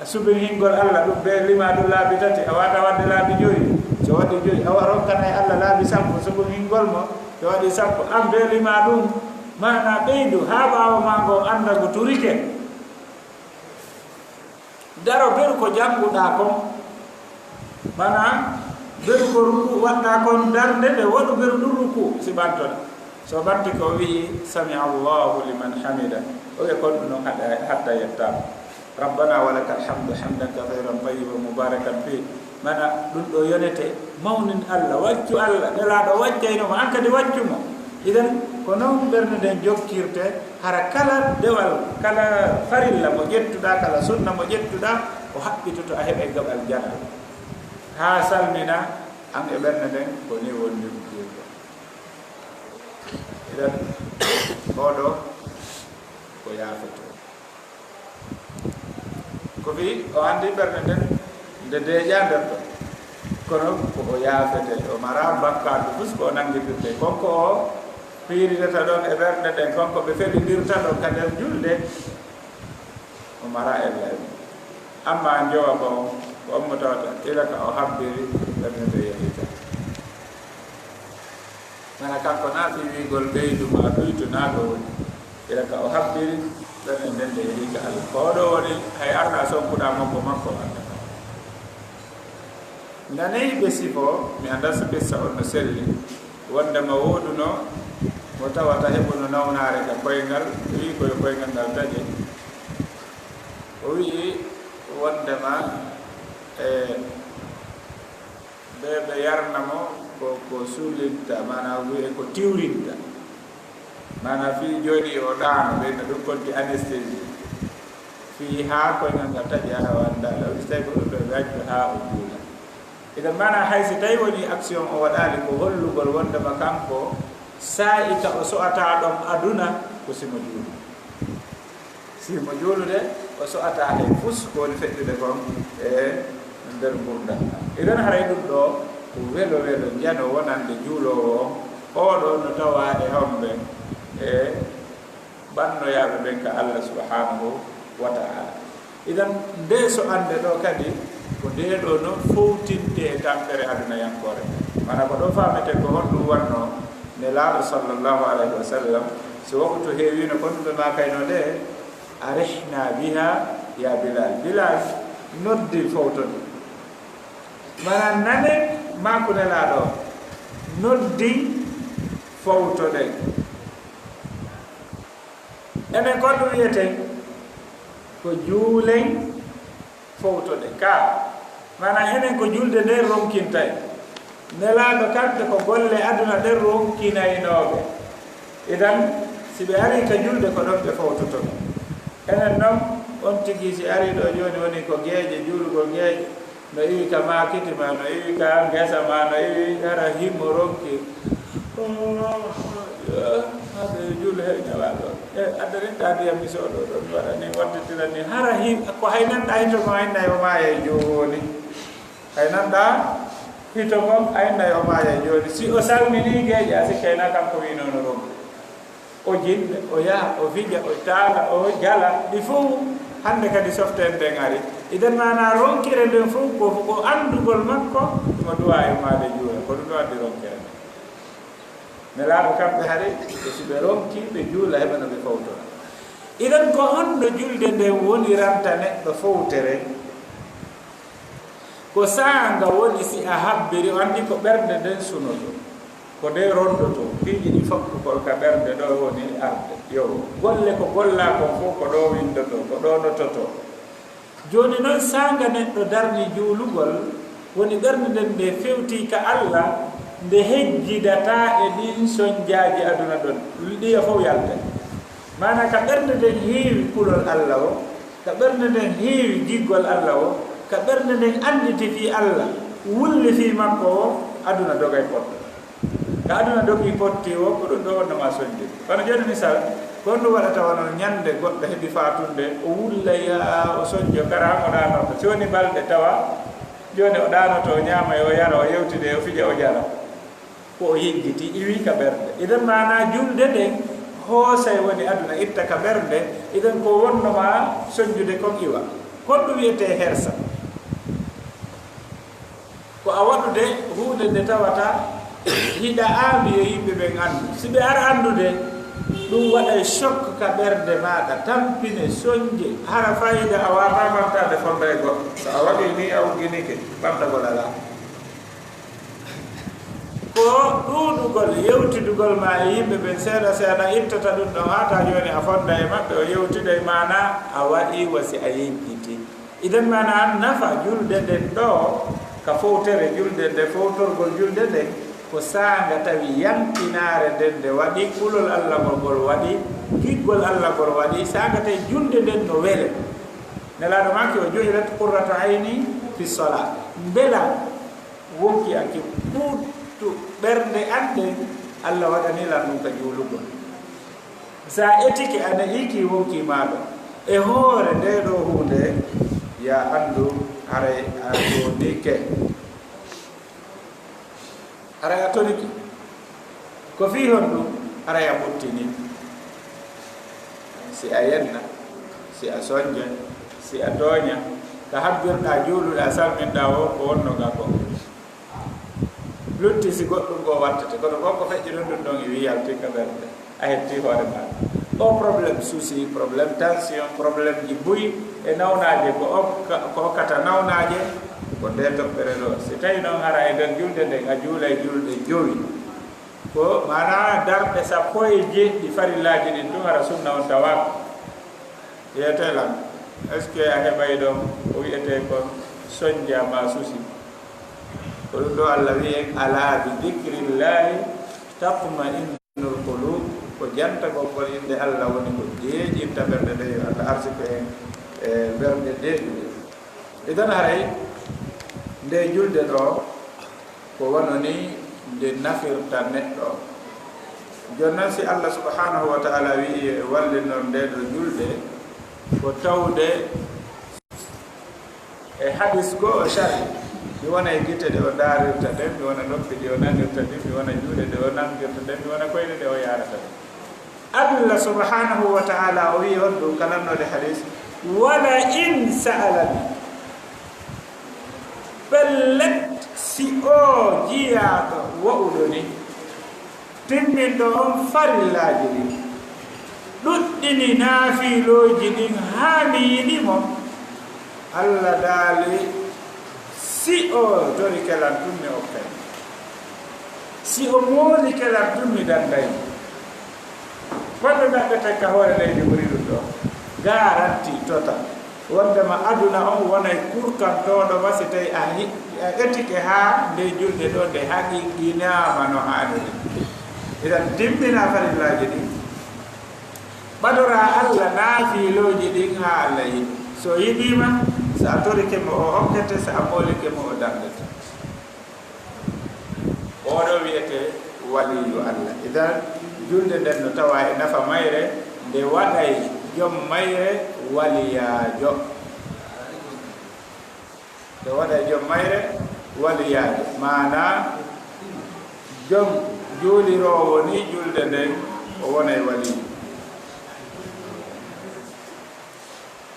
A subin hingol Allah ɗum be lima ɗum laabi tati, a wata wadde laabi joyi. So waɗi joyi, awa ronkanay Allah laabi sappo, subin hingol mo, so waɗi sappo, an be lima ɗum. Maana ɓeydu haa ɓaawo maa ngon annda ngu turike. Daro beru ko jannguɗaa kon. Maana beru ko ruku waɗɗaa kon darnde nde, waɗu beru ɗum ruku si ɓantoɗa. So ɓanti ko o wi'i, "Sami Allahu liman hamida." O wi'a kon ɗum non hatta, hatta yettaama. "Rabbana wa lakal hamdu hamdan kathiran tayyiban mubarakan fi." Mana ɗum ɗo yonete, mawnin Allah, waccu Allah, Nelaaɗo waccayno mo, an kadi waccu mo. Idan, ko non ɓernde nden jokkirte, hara kala dewal, kala farilla mo ƴettuɗaa, kala sunna mo ƴettuɗaa, o haɓɓitoto a heɓay gaɓal janal. Haa salmina, an e ɓernde nden, ko ni wondirɗum. Idan, oɗo ko yaafeto. Ko fii o anndi ɓernde nden nde deeƴaa nder ɗon. Kono ko o yaafete, o mara bakkaatu fus ko o nanngitirte. Konko o piiridata ɗon e ɓernde nden, konko ɓe felindirta ɗon ka nder julde, o mara ella e mum. Amma njowa ko on, ko on mo tawata ila ka o habbiri ɓernde nde yahita. Mana kanko na fii wiigol ɓeydu ma ɗuytu na ɗo woni. Ila ka o habbiri ɓernde nden nde yehi ka Allah. Ko oɗo woni, hay arna sonkuɗa mobbo makko o annda. Naney ɓe sifo, mi annda so qissa on no selli, wondema wooduno mo tawata heɓuno nawnaare ka koyngal, o wi'i ko yo koyngal ngal taƴe. O wi'i wondema, e, ɓe, ɓe yarna mo ko, ko suulinta, maana wi'e ko tiwrinta. Maana fii jooɗi o ɗaano, ɓe no ɗum konti anesthésie. Fii haa koyngal ngal taƴi haa wanda, law so tawi ko ɗum ɗo ɓe accu haa o juula. Idan maana hay si tawi woni action o waɗaali ko hollugol wondema kanko saa'i ka o so'ata ɗon aduna ko si mo juuli. Si mo juulude, o so'ata hay fus ko woni feƴƴude kon e nder ngurndan. Idan haray ɗum ɗo ko welo welo njano wonande juuloowo on, oɗo no tawa e homɓe e ɓannoyaaɓe ɓen ka Allah subhanahu wa ta'ala. Idan nde so'ande ɗo kadi ko nde ɗo no fowtinte e tampere adunayankoore. Mana ko ɗo faamete ko honɗum wannoo Nelaaɗo sallallahu alayhi wa sallam, so waktu heewino kon ɓe maakayno nde, "Arihna biha ya Bilal." Bilal, noddi fowtoɗen. Mana nane maaku Nelaaɗo, noddi fowtoɗen. Enen ko ɗum wiyeten ko juulen fowtoɗe ka. Mana enen ko julde nden ronkinta en. Nelaaɗo kamɓe ko golle aduna ɗen ronkinaynooɓe. Idan, si ɓe arii ka julde, ko ɗon ɓe fowtoto. Enen non, on tigi si arii ɗo jooni woni ko geeƴe, juulugol geeƴe, no iwi ka maakiti ma, no iwi ka ngesa ma, no iwi hara himo ronki. Hade juule he ñalaaɗo. E, addarinta ndiyam mi soodoo ɗo, mi waɗa ni, wattitira ni. Hara hi-, ko hay nanɗa hito kon, hay nay o maaya e jooni. Hay nanɗa hito kon, hay nay o maaya e jooni. Si o salmini geeƴe, a sikkay na kanko wiino no ronki. O jinna, o yaha, o fija, o taala, o jala, ɗi fow hannde kadi softeende nden ari. Idan maana ronkere nden fow ko, ko anndugol makko, mo duwaa e maade juula, ko ɗum ɗo addi ronkere nden. Nelaaɗo kamɓe hari, e si ɓe ronki, ɓe juula, heɓa no ɓe fawtora. Idan ko honno julde nden woniranta neɗɗo fowtere? Ko saanga woni si a habbiri, o anndi ko ɓernde nden sunoto, ko nde rondoto, piiji ɗi fokkugol ka ɓernde ɗo woni arde. Yo, golle ko gollaa kon fof ko ɗo winndotoo, ko ɗo nototoo. Jooni non, saanga neɗɗo darni juulugol, woni ɓernde nden nde fewtii ka Alla, nde hejjidataa e ɗin sonjaaji aduna ɗon, ɗiya fof yalta. Maanaa ka ɓernde nden heewi kulol Alla o, ka ɓernde nden heewi giggol Alla o, ka ɓernde nden annditi fii Alla, wulli fii makko o, aduna dogay potto. Ka aduna dogi potti o, ko ɗum ɗo wonno ma sonjude. Kono jooni misal, ko honɗum waɗata wano ñande goɗɗo heɓi faatunde, o wulla yaa o sonjo, kara mo ɗanorto. Si woni balɗe tawa, jooni o ɗaanoto, o ñaama, o yara, o yewtida, o fija, o jala. Ko o yejjiti, iwi ka ɓernde. Idan maanaa julde nden, hoosay woni aduna itta ka ɓernde, idan ko wonno ma sonjude kon iwa. Honɗum wi'etee hersa? Ko a waɗude huunde nde tawata hiɗa aami yo yimɓe ɓen anndu. Si ɓe ara anndude, ɗum waɗay choc ka ɓernde maaɗa, tampine, sonje, hara fayda a waawataa ɓamtaade fonda e goɗɗo. So a waɗii nii, a ugginike, ɓamtagol alaa. Ko ɗuuɗugol yewtidugol ma e yimɓe ɓen seeɗa seeɗa ittata ɗum ɗon, haa taa jooni a fonda e maɓɓe, o yewtida e maanaa a waɗii wa si a yejjiti. Idan maanaa nafa julde nden ɗoo, ka fowtere julde nde, fowtorgol julde nden, ko saanga tawi yantinaare nden nde waɗi, kulol Alla ngol ngol waɗi, giggol Alla ngol waɗi, saanga tawi julde nden no wele. Nelaaɗo maaki, "O ju'ilat qurratu ayni fi salaa." Mbela wonki an ki ɓuttu ɓernde an nden, Alla waɗani lan ɗum ka juulugol. Sa etike, ana iki wonki maaɗa e hoore ndee ɗoo huunde, ya anndu haray a tonike. Haray a tonike. Ko fii honɗum? Haray a ɓuttini. Si a yenna, si a sonja, si a tooña, ka habbirɗaa juuluɗaa, salminɗaa o, ko wonno ka ko. Lutti si goɗɗum goo wattete, kono ko ko feƴƴi ɗon ɗum ɗon, e wi yalti ka ɓernde, a hetti hoore ma. O problème souci, problème tension, problème ji buy e nawnaaje ko okka-, ko okkata nawnaaje, ko nde toɓɓere ɗo. Si tawi noon hara e nder julde nden a juulay julɗe jowi, ko maanaa darɗe sappo e jeeɗiɗi farillaaji ɗin tun hara sunna on tawaaka. Wiyetee lan, est-ce que a heɓay ɗon ko wi'etee kon sonja ma susi? Ko ɗum ɗo Alla wi'i en, "Alaa bi dikrillahi tatma'innul qulub." Ko jantagol ngol innde Alla woni ko deeƴinta ɓerɗe ɗe, yo Alla arsiko en e ɓerɗe deeƴuɗe. Idan haray nde julde ɗo, ko wano ni nde nafirta neɗɗo. Jooni non, si Allah subhanahu wa ta'ala wi'i e wallinor nde ɗo julde, ko tawde e hadis goo o sari, mi wona e gite ɗe o ndaarirta ɗen, mi wona noppi ɗe o nanirta ɗen, mi wona juuɗe ɗe o nangirta ɗen, mi wona koyɗe ɗe o yaarata ɗen. Allah subhanahu wa ta'ala o wi'i on ɗum ka lannoode hadis, "Wala in sa'alani." Pellet, si oo jiyaaɗo wa'uɗo ni, timminɗo on farillaaji ɗin, ɗuɗɗini naafilooji ɗin haa mi yiɗi mo, Allah daali, si o torike lan tun, mi okkay mo. Si o moolike lan tun, mi danday mo. Honɗum ɗaɓɓeten ka hoore leydi ɓuri ɗum ɗo? Garanti total. Wondema aduna on wonay kurkantooɗo ma si tawi a hi-, a etike haa nde julde ɗo nde haqiqinaama no haaniri. Idan timmina farillaaji ɗin. Ɓadoraa Allah naafilooji ɗin haa Allah yiɗi. So yiɗii ma, so a torike mo o okkete, so a moolike mo o dandete. Oɗo wiyete waliyu Allah. Idan julde nden no tawa e nafa mayre, nde waɗay jom mayre waliyaajo. Nde waɗay jom mayre waliyaajo. Maanaa jom juuliroowo ni julde nden o wonay waliyu.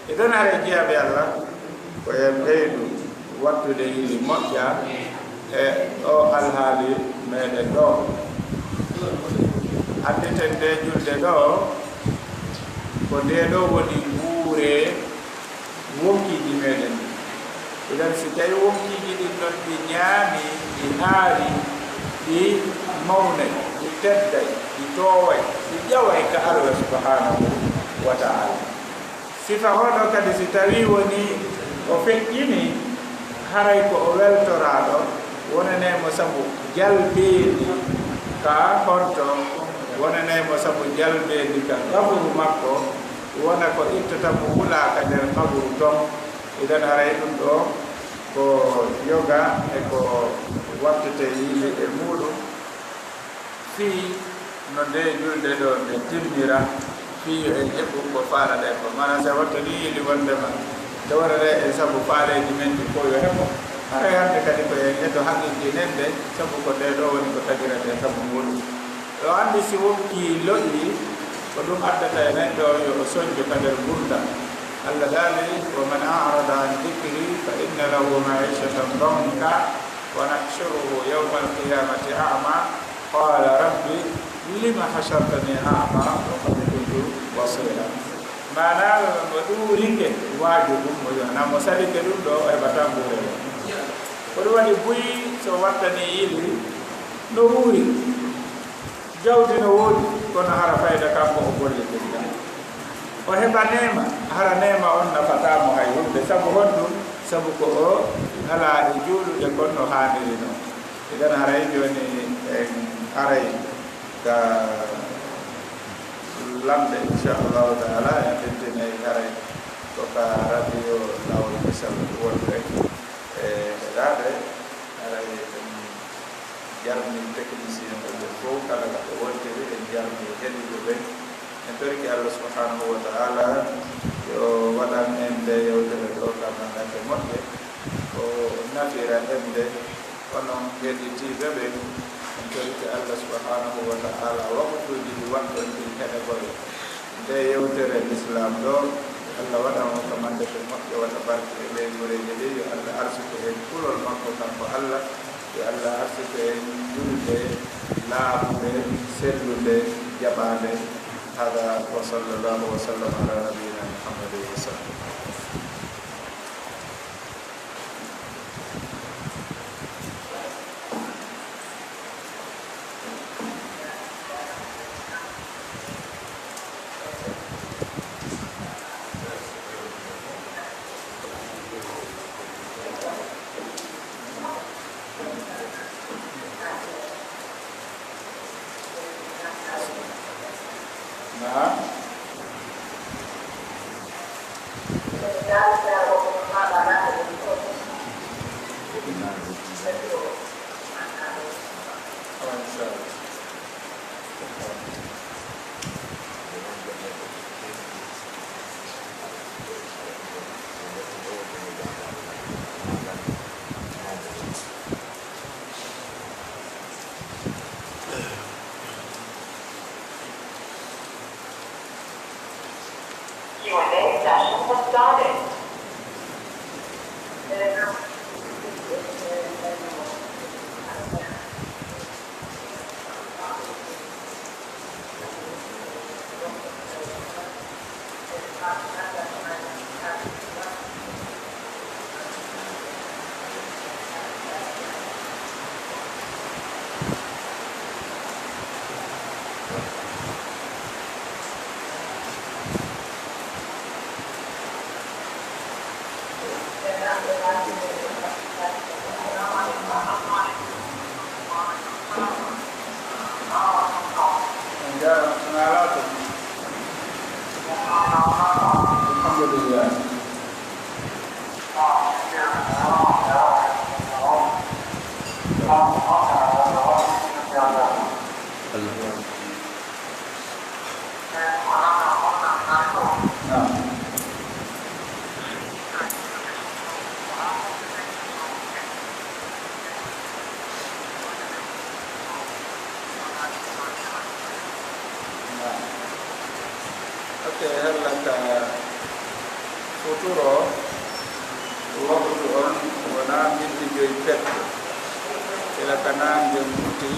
Idan haray jiyaaɓe Allah, ko en ɓeydu wattude yili moƴƴa e o alhaali meɗen ɗo. Annditen nde julde ɗo, Ko ndee ɗoo woni nguuree wonkiiji meɗen ɗin. Idan, si tawii wonkiiji ɗin non ɗi ñaami, ɗi haari, ɗi mawnay, ɗi tedday, ɗi tooway, ɗi ƴaway ka Allah subhanahu wa ta'ala. Sifa oo ɗoo kadi, si tawii wonii o feƴƴinii, haray ko o weltoraaɗo, wonanay mo sabu jalbeendi ka honto, wonanay mo sabu jalbeendi ka gafuru makko, wona ko ittata mo wula ka nder kaburu ton. Idan, haray ɗum ɗoo ko yoga e ko wattetee yili e muuɗum. Fii no ndee julde ɗoo nde timmira, fii yo en heɓu ko faalaɗen kon. Maanaa, si a wattanii yili wonndema nde waɗaɗaa en sabu faaleeji men ɗin fow yo heɓo, haray hannde kadi ko en eto haqiqinen nde, sabu ko ndee ɗoo woni ko tagiren sabu muuɗum. Yo anndi si wonkii lo'ii, ko ɗum addata e neɗɗo yo o sonjo ka nder ngurndan. Allah daali: ومن أعرض عن ذكري فإن له معيشة ضنكا ونحشره يوم القيامة أعمى قال رب لم حشرتني أعمى وقد كنت بصيرا. Maanaa, mo ɗuurike waaju ɗum, mo yona, mo salike ɗum ɗoo, o heɓataa nguuree. Ko ɗum waɗi buy, so wattanii yili, no wuuri. Jawdi no woodi, kono hara fayda kanko o gollitirta. O heɓa neema, hara neema on nafataa mo hay huunde. Sabu honɗum? Sabu ko o alaa e juulude kon no haaniri non. Idan, haray jooni en aray ka lamnde, inchallahu taala, en tentinay haray ko ka radio Laawol Misal wonde e heɗaade. Haray en jarni technicien ɓe ɓe fow, kala ka ɓe wontiri, en jarni heɗiiɓe ɓen. En torike Allah subhanahu wa ta'ala yo waɗan en nde yewtere ɗoo ka mannate moƴƴe, o nafira en nde. Onon heɗitiiɓe ɓen, en torike Allah subhanahu wa ta'ala waktuuji ɗi waɗɗon ɗin heɗagol ndee yewtere Lislaam ɗoo. Allah waɗan on ka mannate moƴƴe, waɗa barke e ley guureeje ɗin. Yo Allah arsuku en kulol makko kanko Allah. Yo Allah arsuku en julde laaɓunde, sellunde, jaɓaande. هذا وصلى الله وسلم على نبينا محمد وصحبه. Naam. Your next station was Sonic. Alhamdulillah. Naam. Ok, hella ka futuro, waktu on wona minti joy pet. Ila ka naange muti,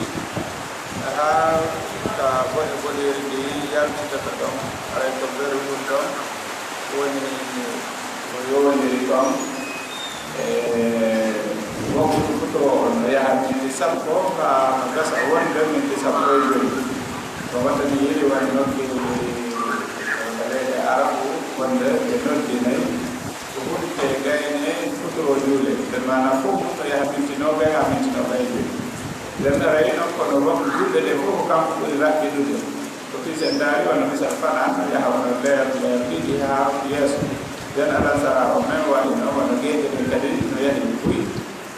Haa ka boɗe boɗeeri ndi yaltitata ɗon, haray ko berwul ɗon woni ko yowondiri ɗon. E waktu futuro on no yaha minti sappo haa no gasa wonde minti sappo e joy. Ko wonta mi yiɗi woni nokki ka leyɗe Arabu wonde ɓe noddinay ko huɗte gayne futuro juule. Nden maana fof no yaha minti noogay haa minti noogay e joy. Nden aray non kono waktu julde ɗe fof ko kanko ɓuri raɓɓiɗude. Ko fii sen ndaari wano misal fanaa no yaha wano leer, leer ɗiɗi haa yeeso. Nden alansara o men waɗi non wano geeƴe ɗen kadi no yahi buy.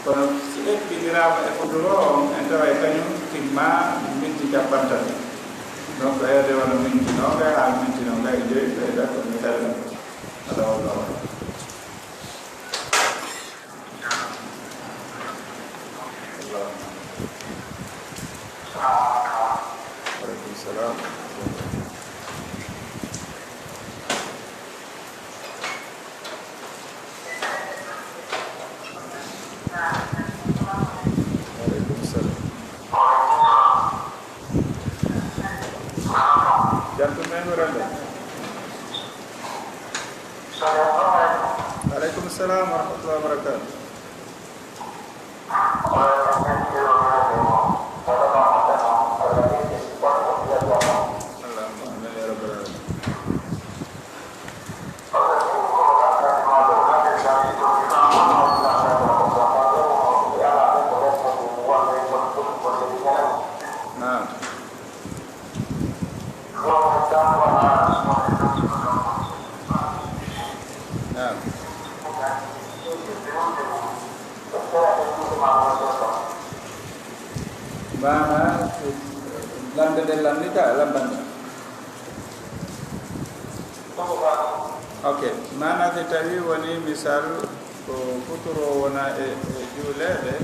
Kono si eɓɓiniraama e futuro on, en taway kañum timma minti cappantato. Donc, heede wano minti noogay haa minti noogay e joy, ɓeyda ko mi hella. Allahu akbar. Aleykum salam. Aleykum salam. Jantu men wurande. Aleykum salam wa rahmatullahi wa barakatuh. Allahumma amin ya rabbal alamin. Naam. Naam. Maana, lamnde nde lamni ka, lamban nde. Ok, maana si tawi woni misal ko futuro wona e, e juuleede,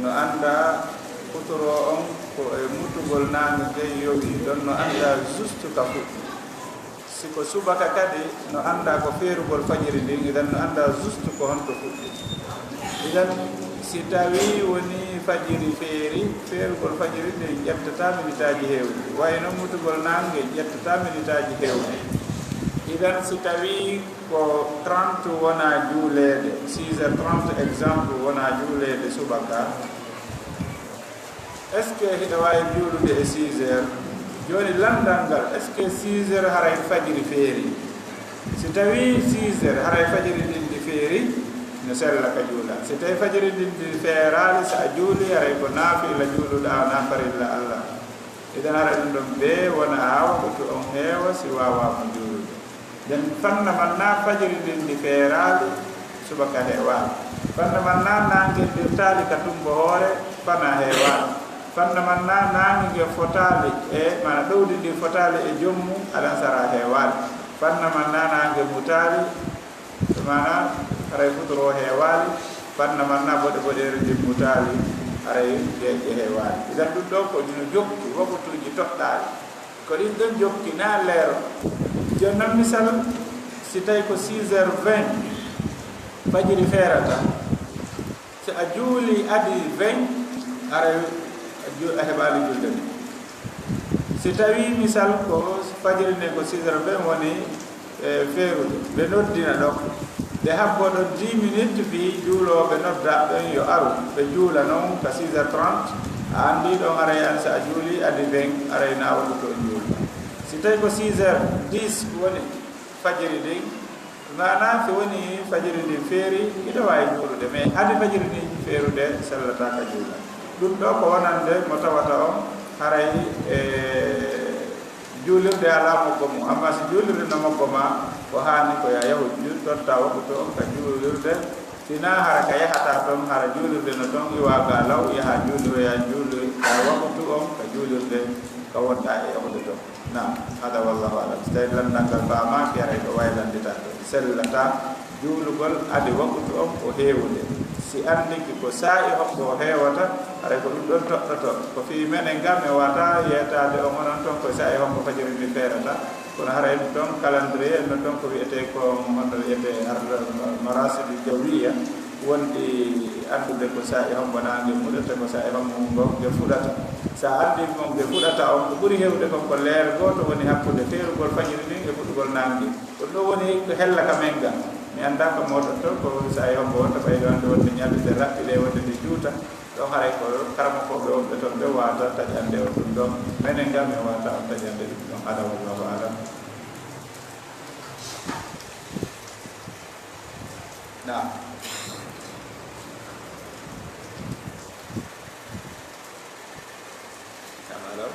no annda futuro on ko e mutugol naange nge yowi ɗon, no annda juste ka fuɗɗi. Si ko subaka kadi, no annda ko feerugol fajiri ndin, idan no annda juste ko honto fuɗɗi. Idan, si tawi woni fajiri feeri, feerugol fajiri ndin ƴettata minitaaji heewɗi. Wayno mutugol naange ƴettata minitaaji heewɗi. Idan, si tawi ko trente wona juuleede, six heures trente exemple wona juuleede subaka, est-ce que hiɗa waawi juulude e six heures? Jooni lanndal ngal, est-ce que six heures haray fajiri feeri? Si tawii six heures haray fajiri ndin ndi feeri, no sella ka juula. Si tawii fajiri ndin ndi feeraali, si a juuli, haray ko naafila juuluɗaa, wonaa farilla Allah. Idan haray ɗum ɗon bee wona haa waktu on heewa si waawaa mo juulude. Nden fanna man na fajiri ndin ndi feeraali, subaka heewaali. Fanna man na naange ndirtaali ka tumbo hoore, fana heewaali. Fanna man na naange nge fotaali e, maana ɗowdi ndi fotaali e jommu, alansara heewaali. Fanna man na naange mutaali, maana haray futuro heewaali. Fanna man na boɗe boɗeeri ndin mutaali, haray geeƴe heewaali. Idan ɗum ɗo ko ɗino jokki, waktuuji toɗɗaali. Ko ɗin ɗon jokki, na leero. Jooni non misal, si tawi ko six heures vingt fajiri feerata, si a juuli adi vingt, haray a ju-, a heɓaali julde nde. Si tawi misal ko fajiri nde ko six heures vingt woni, e, feerude, ɓe noddina ɗon. Ɓe habbo ɗon dix minutes fii juulooɓe nodda ɓen yo aru, ɓe juula non ka six heures trente. A anndi ɗon haray an si a juuli adi vingt, haray na waktu on juuli. Si tawi ko six heures dix woni fajiri ndin, maana si woni fajiri ndin feeri, hiɗa waawi juulude, mais adi fajiri ndin feerude sellataa ka juula. Ɗum ɗo ko wonande mo tawata on haray, e, juulirde alaa moggo mum, amma si juulirde no moggo ma, ko haani ko yo a yahu ju-, totta waktu on ka juulirde, si na hara ka yahataa ton, hara juulirde no ton, iwa ga law, yaha juuliroya juuli-, ka waktu on ka juulirde ka wonɗaa e yahude ton. Naam, hada wallahu alam. Si tawi lanndal ngal faamaaki, haray ko waylannditaa ton. Sellataa. Juulugol adi waktu on ko heewude. Si anndike ko saa'i hombo o heewata, haray ko ɗum ɗon toɗɗoto. Ko fii menen ga, mi waawataa yeetaade on onon ton ko saa'i hombo fajiri ndi feerata. Kono haray ɗum ɗon calendrier no ton ko wi'etee ko honno wi'etee har-, marasidu jawiya, wonɗi anndude ko saa'i hombo naange muɗata, ko saa'i hombo ngo nge fuɗata. So a anndii mo nde fuɗata on, ko ɓuri heewde kon ko leer gooto woni hakkunde teerugol fajiri ndin e fuɗugol naange. Ko ɗum woni ko hella ka men ga. Mi anndaa ka mooɗon ton, ko saa'i hombo wonta, ɓayde wonde wonde ñalɗi ɗe raɓɓiɗe, wonde ɗe juuta. Ɗon haray ko karamokooɓe wonɓe ton ɓe waata taƴande on ɗum ɗon. Menen ga men waata on taƴande ɗum ɗon. Hada, wallahu alam. Naam. Naam, allo.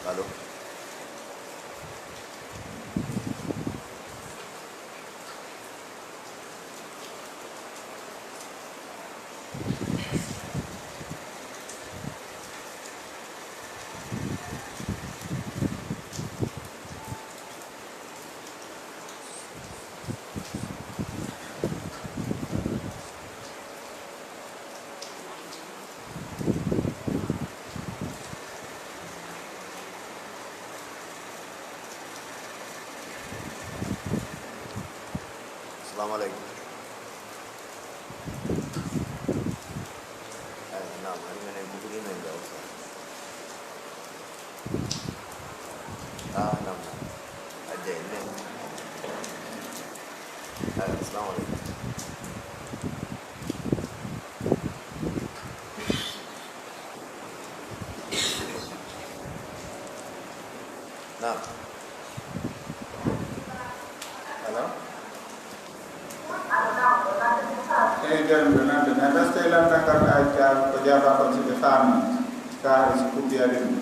Allo. Assalamu alaikum. Ay, naam, hari menen ko ɓuri men ga o sa. Ah, naam, naam. Ajay, men. Ay, assalamu alaikum. Naam. Allo? Eyi, joni ɗo nan ɗo nan reste e lamndal ngal, a ja-, ko jaabaa kon si ɓe faami. Ka hay si coupure ari ɗum.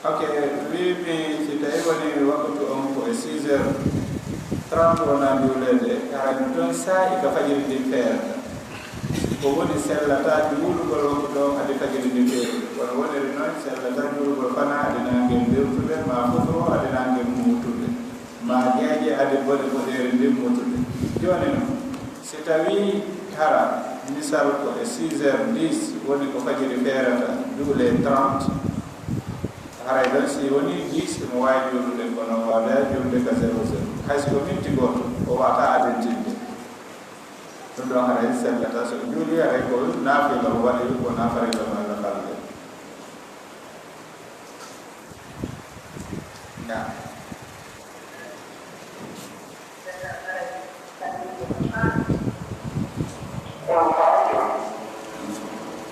Ok, wiimi si tawi woni waktu on ko e six heures trente wona juuleede, haray ɗum ɗon saa'i ka fajiri ndin feerata. Ko woni sellata juulugol waktu on hade fajiri ndin feeri. Kono woniri noon, sellata juulugol fana hade naange wirtude, maa futuro hade naange muutude, maa jeeƴe hade boɗe boɗeeri ndin muutude. Jooni noon, si tawii hara misal ko e six heures dix woni ko fajiri feerata, juulee trente, haray ɗon si wonii dix, imo waawi juulude, kono o waawaa juulude ka zéro zéro. Hay si ko minti gooto, o waawataa adintinde. Ɗum ɗon haray sellataa, so o juulii, haray ko naafila o waɗi, wonaa farilla malla balɗe. Naam.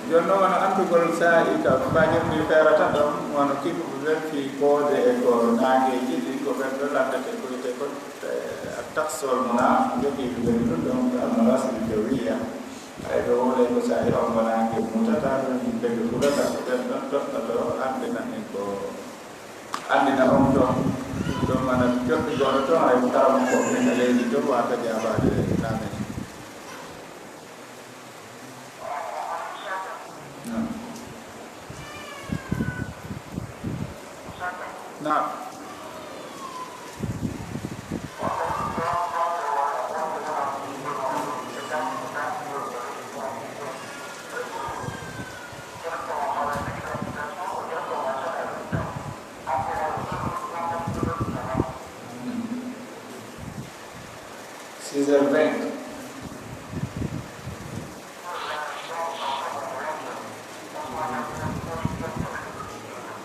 Jooni noon, wano anndugol saa'i ka fajiri ndi feerata ɗon, wano kiɓuɓe ɓen fii koode e ko naangeeji ɗin, ko ɓen ɗo lanndete ko wiyetee kon, eh, at-taqsi wal muna, jogii ɓe ɗum ɗon, al-marasil jawiyya. Hay ɗo wonay ko saa'i on wonaa nge mutata, ɗon yimɓe ɓe hulata, ko ɓen ɗon toɗɗoto, anndina en ko, anndina on ton. Ɗum ɗon mana joɗɗi goɗɗo ton, hay ko karamoko ɓen e leydi ton, waata jaabaade naamen. Naam. Naam. Six heures vingt.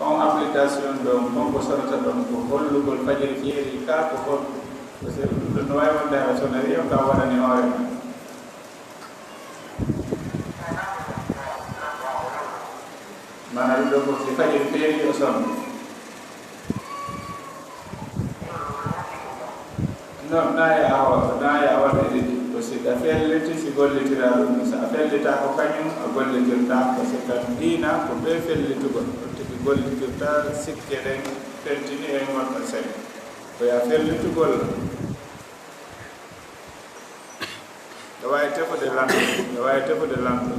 On application ɗon, kon ko sorata ɗon ko hollugol fajiri feeri ka ko holɗum? Parce que ɗum ɗon no waawi wonde hara sonnerie on ka waɗani hoore ma. Mana ɗum ɗo ko si fajiri feeri o sonno. No, naaya awa, naaya awa ɓe ɗiɗi. Ko si ɗa felliti, si gollitiraa ɗum, so a fellitaako kañum, a gollitirtaa. Ko si ka diina, ko bee fellitugol. Ɗum tigi gollitirtaa sikke ɗen feltini e ngonɗo sene. Ko ya fellitugol. Ɓe waawi tefude lanɗo, ɓe waawi tefude lanɗo.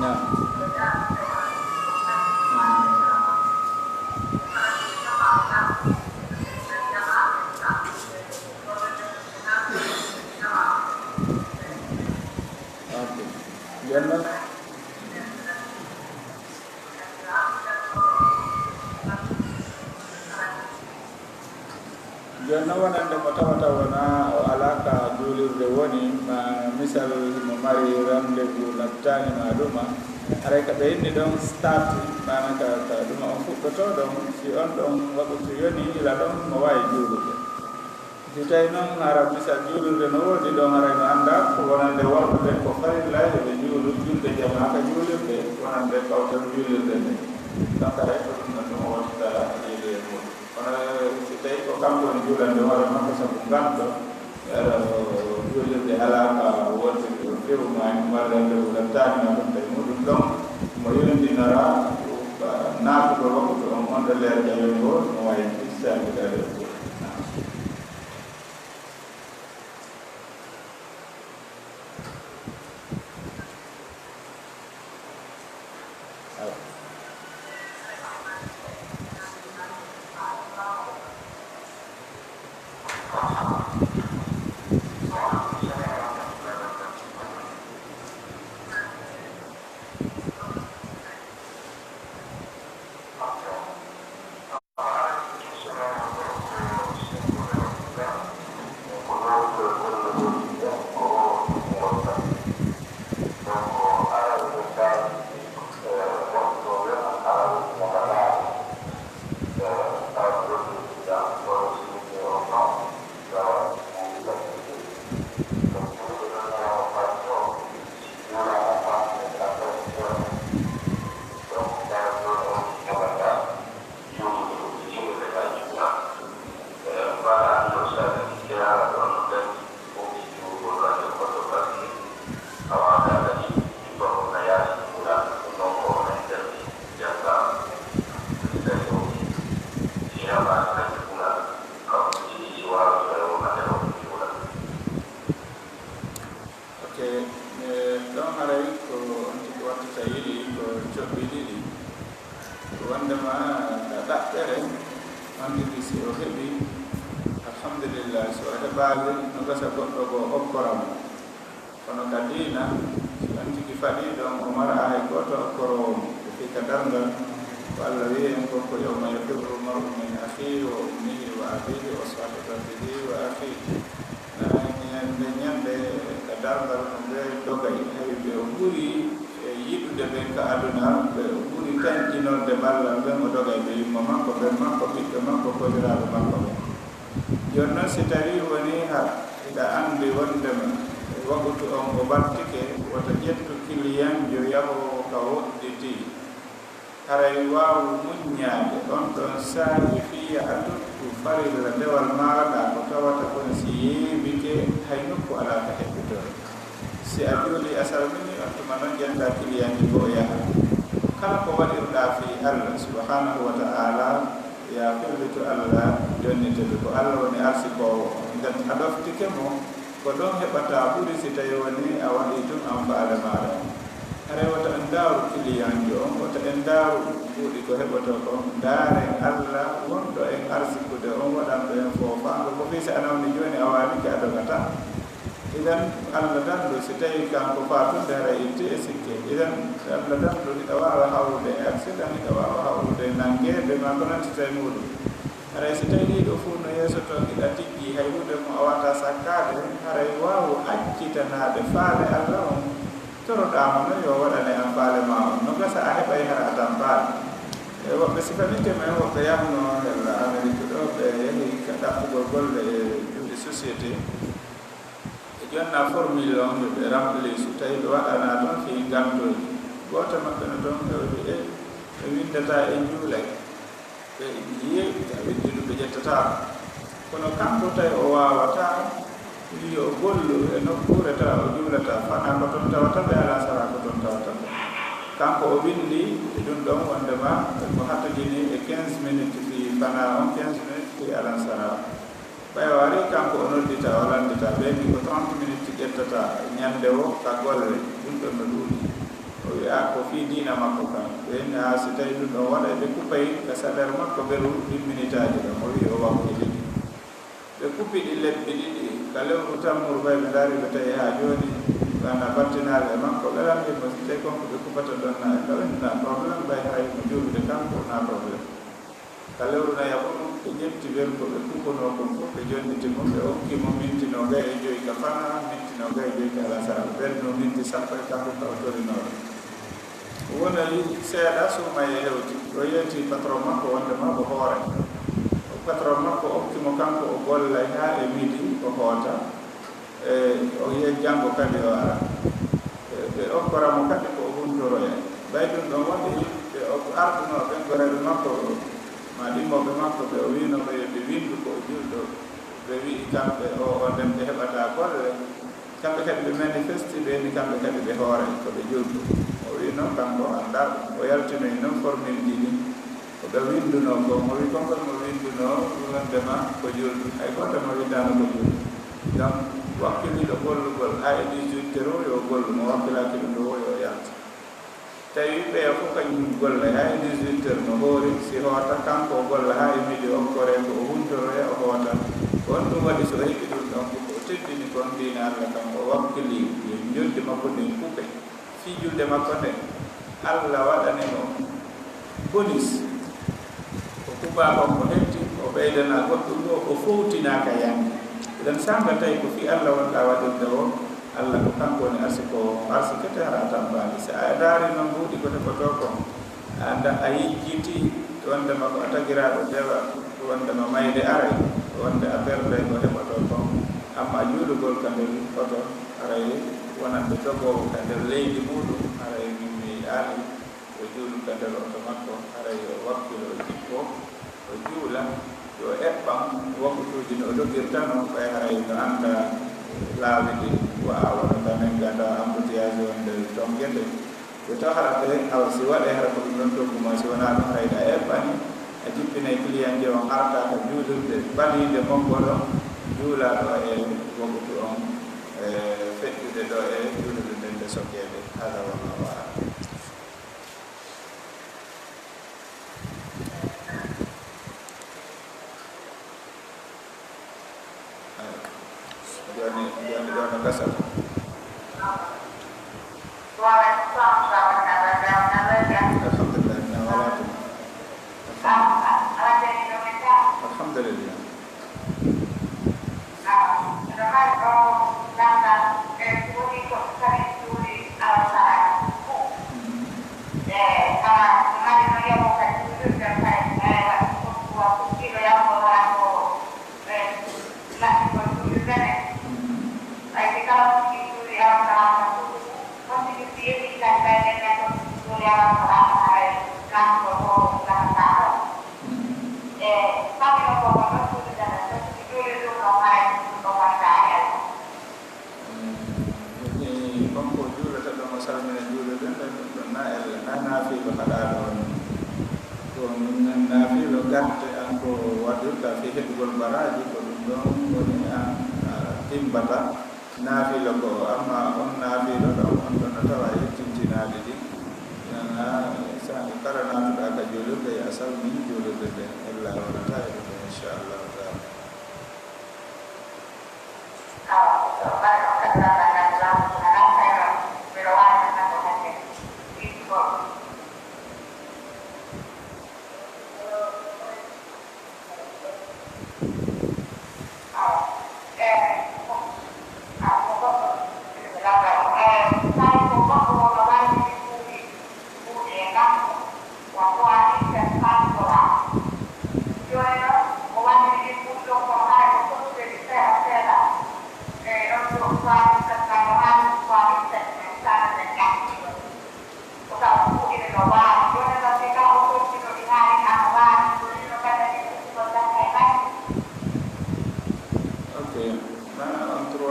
Naam. Ok. Nden noon, jooni noon, wonande mo tawata wona o alaa ka juulirde woni, ma misal himo mari rendez-vous nattaani ma ɗuma, haray ka ɓe inni ɗon start, maana ka, ka ɗuma on fuɗɗotoo ɗon, si on ɗon wakutu yoni ila ɗon, mo waawi juulude. Si tawi noon hara misal juulirde no woodi ɗon, haray no annda ko wonande worɓe ɓen ko farilla yo ɓe juulu julde jamaa ka juulirde wonande kawtal juulirde nde. Donc haray ko ɗum ɗon ɗum o wattata yiide e muuɗum. Kono si tawi ko kanko woni juulande hoore makko sabu nganto, ara juulirde alaa ka woodiri o fewu ma en walla nde o lattaani ma ɗum tawi muuɗum ɗon, mo yondinora naatugol waktu on, on ɗo leer ka yoni o, no waawi fissaade ka ɗo. Ok, e, ɗon haray ko on tigi wattata yiɗi ko coɓɓi ɗiɗi. Wonndema ka ɗaɓɓere, on tigi si o heɓi, alhamdulillah, si o heɓaali, no gasa goɗɗo goo okkora mo. Kono ka diina, si on tigi faɗi ɗon, o mara hay gooto okkoroowo mo. Ko fii ka darngal, ko Allah wi'i en ko, ko يوم يفر المرء من أخيه وأمه وأبيه وصاحبته وأخيه. Nde ñande ka darngal no ɓe dogay, hay ɓe o ɓuri e yiɗude ɓen ka aduna, ɓe o ɓuri tanƴinorde ballal ɓen, o dogay ɓe yumma makko, ben makko, ɓiɓɓe makko, kosiraaɓe makko ɓen. Jooni non, si tawi woni ha hiɗa anndi wonndema e wakutu on o ɓattike, wota ƴettu kiliyanjo yahoowo ka woɗɗitii. Haray waawu muññaade on ɗon saa'i fii yaha tuttu farilla dewal maaɗa, ko tawata kon si yeebike, hay nokku alaa ka heɓɓitore. Si a juulii asar mini, on tuma non ƴetta kiliyanke goo yaha. Kala ko waɗirɗaa fii Allah subhanahu wa ta'ala, yaa fellitu Allah, jonnite ndu ko Allah woni arsikoowo. Nden a ɗoftike mo, ko ɗon heɓataa ɓuri si tawi woni a waɗii tun an faale maaɗa. Haray wota en ndaaru kiliyanjo on, wota en ndaaru mbuuɗi ko heɓotoo kon. Ndaaren Allah wonɗo en arsikude on, waɗanɗo en foofaango. Ko fii si a nawni jooni a waalike a dogataa. Idan Allah danɗo, si tawi kanko faatunde haray itti e sikke. Idan Allah danɗo hiɗa waawa hawrude e accident, hiɗa waawa hawrude e nanngeede, maa ko nanndita e muuɗum. Haray si tawi ɗii ɗoo fow no yeeso ton, hiɗa tijji hay huunde mo a waawataa sakkaade, haray waawu accitanaade faale Allah on. Toroɗaa mo no yo waɗane an faale maa on. No gasa a heɓay hara a tampaali. E woɓɓe sifanike men, woɓɓe yahno hella Amerik ɗoo, ɓe yahi ka ɗaɓɓugol golle e juuɗe société. Ɓe jonna formule on, yo ɓe remplis, tawi ɓe waɗanaa ton fii ngantooji. Gooto maɓɓe no ton, ɓe wi'i, e, ɓe winndataa en juulay. Ɓe yeeɓi, tawi ɗum ɓe ƴettataa. Kono kanko tawi o waawataa, Yo o gollu e nokkuure tawa o juulata, fanaa ko toon tawata ɓe, alansaraa ko toon tawata ɓe. Kanko o winndi e ɗum ɗoon wonndema ko hatojini e quinze minutes fii fanaa on, quinze minutes fii alansaraa. Ɓay o arii kanko o noddita, o lanndita, ɓe ni ko trente minutes ƴettata ñannde woo ka golle, ɗum ɗoon no ɗuuɗi. O wi'a ko fii diina makko kan. Ɓe ni, haa si tawii ɗum ɗoon waɗay, ɓe kuppay ka salaire makko beru ɗin minitaaji ɗon. O wi'i o wakkili. Ɓe kuppi ɗi lebbi ɗiɗi, ka lewru tammuru ɓay ɓe ndaari, ɓe tawi haa jooni ɓe anndaa battinaali e makko. Ɓe lanndii mo si tawii kon ko ɓe kuppata ɗon na, ka ɓe na problème, ɓay hay mo juulude kanko na problème. Ka lewru nayaɓuru, ɓe ƴetti ɓen ko ɓe kuponoo kon fof, ɓe jonniti mo, ɓe okki mo minti noogay e joy ka fanaa, minti noogay e joy ka alasara. Ɓe ɓenno minti sappo e kanko ka o torinooɗo. O wonoyi seeɗa, suumayee hewti. O yeeti patron makko wonndema ko hoore. O patron makko okki mo kanko o gollay haa e midi o hoota. E, o wi'ay janngo kadi o ara. E, ɓe okkora mo kadi ko o huntoroya. Ɓay ɗum ɗon waɗi ɓe o-, ardunoo ɓen gorayɓe makko, maa ɗimmooɓe makko, ɓe o wi'unoo ɓe yo ɓe winndu ko o julɗo. Ɓe wi'i kamɓe o, on ɗen ɓe heɓataa golle. Kamɓe kadi ɓe manifesti, ɓe ni kamɓe kadi ɓe hoore ko ɓe julɓe. O wi'i noon kanko o anndaa ɗum. O yaltinoyi noon formule ji ɗin. Ko ɓe winndunoo ko, mo wi konngol mo winndunoo wonndema ko julɗo. Hay gooto mo winndaano ko julɗo. Donc, wakkiliiɗo gollugol haa e dix-huit heures o yo o gollu, mo wakkilaaki ɗum ɗoo o yo o yaltu. Tawi ɓeya fof kañum golla haa e dix-huit heures no hoori, si hoota kanko o golla haa e midi o, koree ko o huntoroya o hoota. Ko on ɗum waɗi so o heɓi ɗum ɗon ko o teddini kon diina Alla kan, o wakkili yo njoɓdi makko ndin kupe. Fii julde makko nden, Alla waɗani mo bonus. Ko kuuɓa kon ko hetti, o ɓeydana goɗɗum ɗoo, o fowtina ka yande. Idan sanga tawi ko fii Alla wonɗaa waɗirde o, Alla ko kanko woni arsiko, arsikete hara a tampaali. Si a ndaari noon mbuuɗi ko heɓotoo kon, a annda a yejjitii wonndema ko a tagiraaɗo dewa, wonndema mayde aray, wonde a perday ko heɓotoo kon. Amma juulugol ka nder oto, haray wonande dogoowo ka nder leydi muuɗum, haray min mi yi'aali o juulu ka nder oto makko, haray yo wakkilo, o jippo, o juula, yo eɓɓan waktuuji no o dogirta non, ɓay haray no annda laawi ɗin, wa'a wano ka men ga tawa embouteillage wonde tongete. Yo taw hara ɓe, awa si waɗee hara ko ɗum ɗon toggu ma, si wonaa ɗum haray ɗa eɓɓani, a jippinay client je on arta ka juulirde ɓadiinde mon ɗon, juula ɗo e waktu on, e feƴƴude ɗo e juulirde nden nde sokkeede. Hada wallahu a'lam. Jooni, jooni ɗo no gasa. Alhamdulillah, na wala tuma. Alhamdulillah. Ni kanko juulata ɗon, o salmina juulirde nden, ɗum ɗon na ella, na naafiilo haɗaaɗo on. Ko min naafiilo garte an ko waɗirta fii heɓugol baraaji, ko ɗum ɗon woni an a timbata naafiilo ko, amma on naafiilo ɗon, on ɗon no tawa yettintinaade ɗi. Nana, sani kala naatuɗaa ka juulirde, a salmini juulirde nden, ella wonata e ɗum, inchallahu taala. Ok. Mana on trois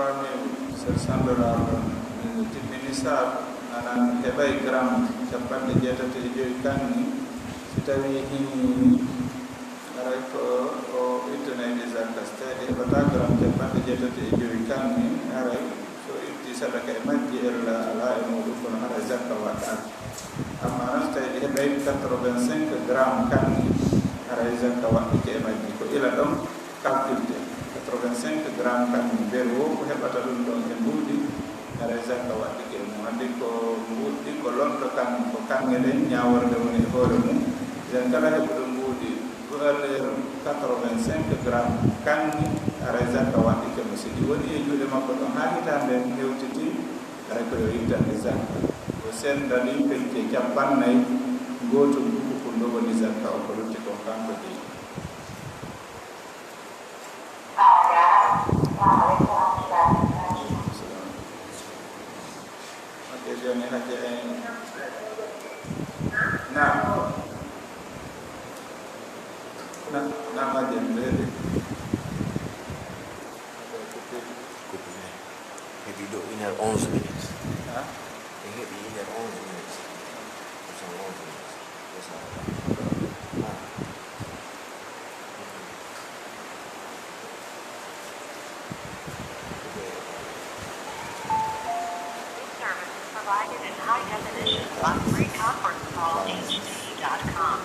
Ser sandoraɗo, min timmini saabu, maanaam heɓay gram capanɗe jeetati e jowi kanŋe, si tawii hiniini, haray ko o ittanayɗi zakka. Si tawii ɗi heɓataa gram capanɗe jeetati e jowi kanŋe, haray so itti sadaka e majji, ella alaa e muuɗum, kono haray zakka waɗɗaaka. Amma noon, so tawii ɗi heɓay quatre-vingt-cinq gram kanŋe, haray zakka waɗɗike e majji. Ko ila ɗon calculte, quatre-vingt-cinq gram kanŋe, beru o ko heɓata ɗum ɗon e mbuuɗi, haray zakka waɗɗike e mum. Anndi ko mbuuɗi, ko lonto kanŋe, ko kanŋe ɗen ñaaworde woni e hoore mum. Idan kala heɓuɗo mbuuɗi valeur quatre-vingt-cinq gram kanŋe, haray zakka waɗɗike mo. Si ɗi woni e juuɗe makko ɗon haa hitaande hewtitii, haray ko yo ittanɗe zakka. O senda ɗi pecce capannay, gooto buku kun ɗo woni zakka o, ko lutti kon kanko jeyi. Ok, jooni hajja en. Naam. Na-, naam, hajja en, ɓeyde. Coupé. Heɓi ɗo une heure onze minutes. Ha? En heɓi une heure onze minutes. Deux cent onze minutes. Deux cent onze. Ah. This service is provided in high definition on free conference call H D dot com.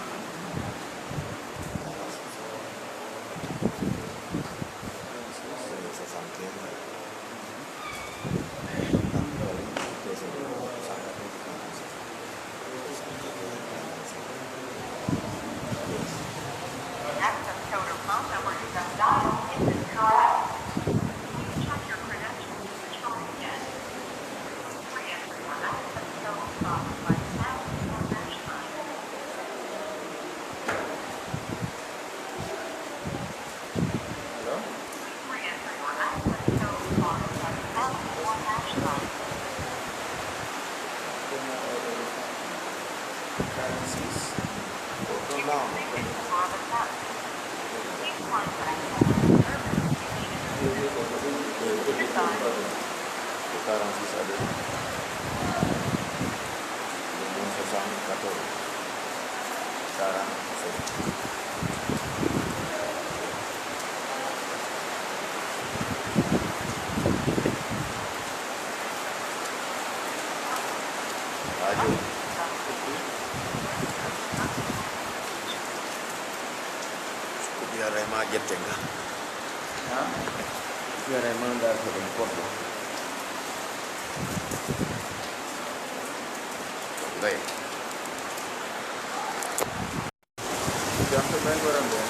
Access code or phone number you have dialed is incorrect. Please check your credentials before trying again. Re-entry or access code followed by pound or hash sign. Hello? Currencies. Goɗɗo law. Ko quarante-six aɗa. Ɗum woni soixante-quatorze. Quarante-cinq. Waajo. Ko ɓiyata e ma ƴetten ka. Ha? Ɓiyata e ma ngar ko ɗum goɗɗo. Lay. Jam to ɓen waran ɓen.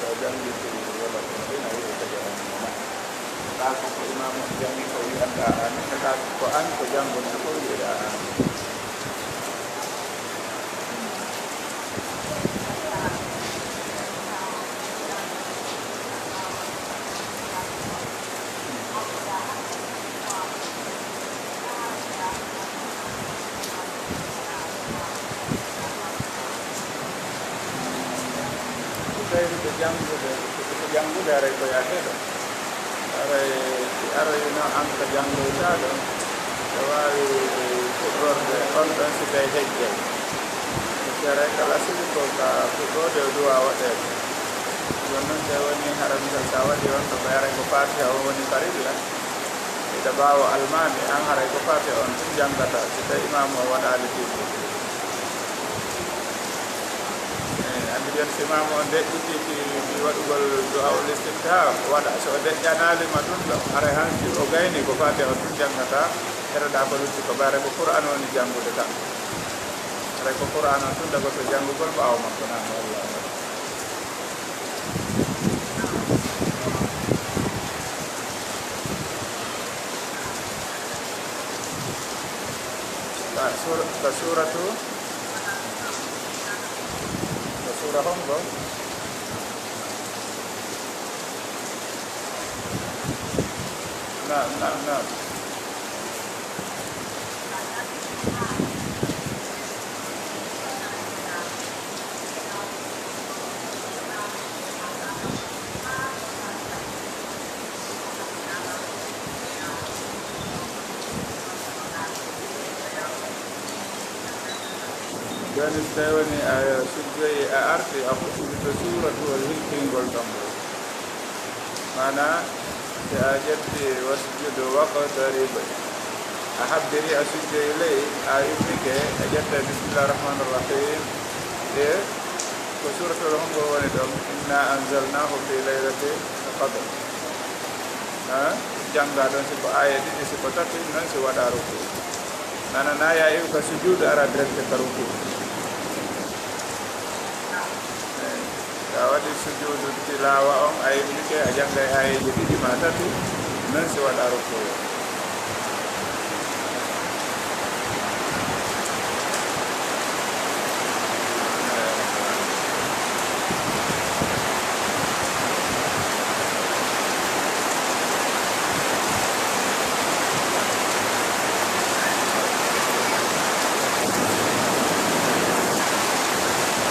Ko janngi ko wala ko ina wi'e ko janngi. Kaa ko, ko imaamu on janngi ko wi'anɗaa amin, kaa ko an ko janngunɗaa ko wi'eɗaa amin. Tawi ko janngude, ko janngude haray ko yaheɗo. Haray si aroyino an ko janngoytaaɗo, aɗa waawi fuɗɗorde on ɗon si tawi hejjay. Haray kala sili ko ka fuɗɗoode o duwaa waɗeede. Jooni noon, so a wonii hara misal, so a waɗii on ɗo, ɓay haray ko Faatiha on woni farilla. Ida ɓaawo almaami, an haray ko Faatiha on tun janngata, si tawi imaamu o waɗaali fii ɗum. Eey, anndi ɓen si imaamu on deƴƴitii fii, fii waɗugol du'aa'ul istiftaah, waɗa. So o deƴƴanaali ma ɗum ɗo, haray hansi o gaynii ko Faatiha on tun janngata, heɗoɗaa ko lutti ko, ɓay haray ko Qur'aan woni janngude kan. Haray ko Qur'aan on tun dagoto janngugol ɓaawo makko, naam, wallaahi. Suuratu, ko suura hongo? Naam, naam, naam. Jooni, so tawi woni a sujjoyi, a arti, a huɓɓito suuratuwol hiltingol ɗon. Maanaa, si a ƴetti wasjudu waqtarib, a habbiri, a sujjoyi ley, a immike, a ƴetta bismillah rahman rahim, e ko suuratul hongo woni ɗon, inna anzalnahu fi laylatil qadr. Ha? Jannga ɗon si ko aaya ɗiɗi, si ko tati, non si waɗa ruku. Nana na ya iw ka sujuudu, ara direct ka ruku. Eh, si a waɗi sujuudu tilaawa on, a immike, a janngay aayeeji ɗiɗi maa tati, non si waɗa ruku.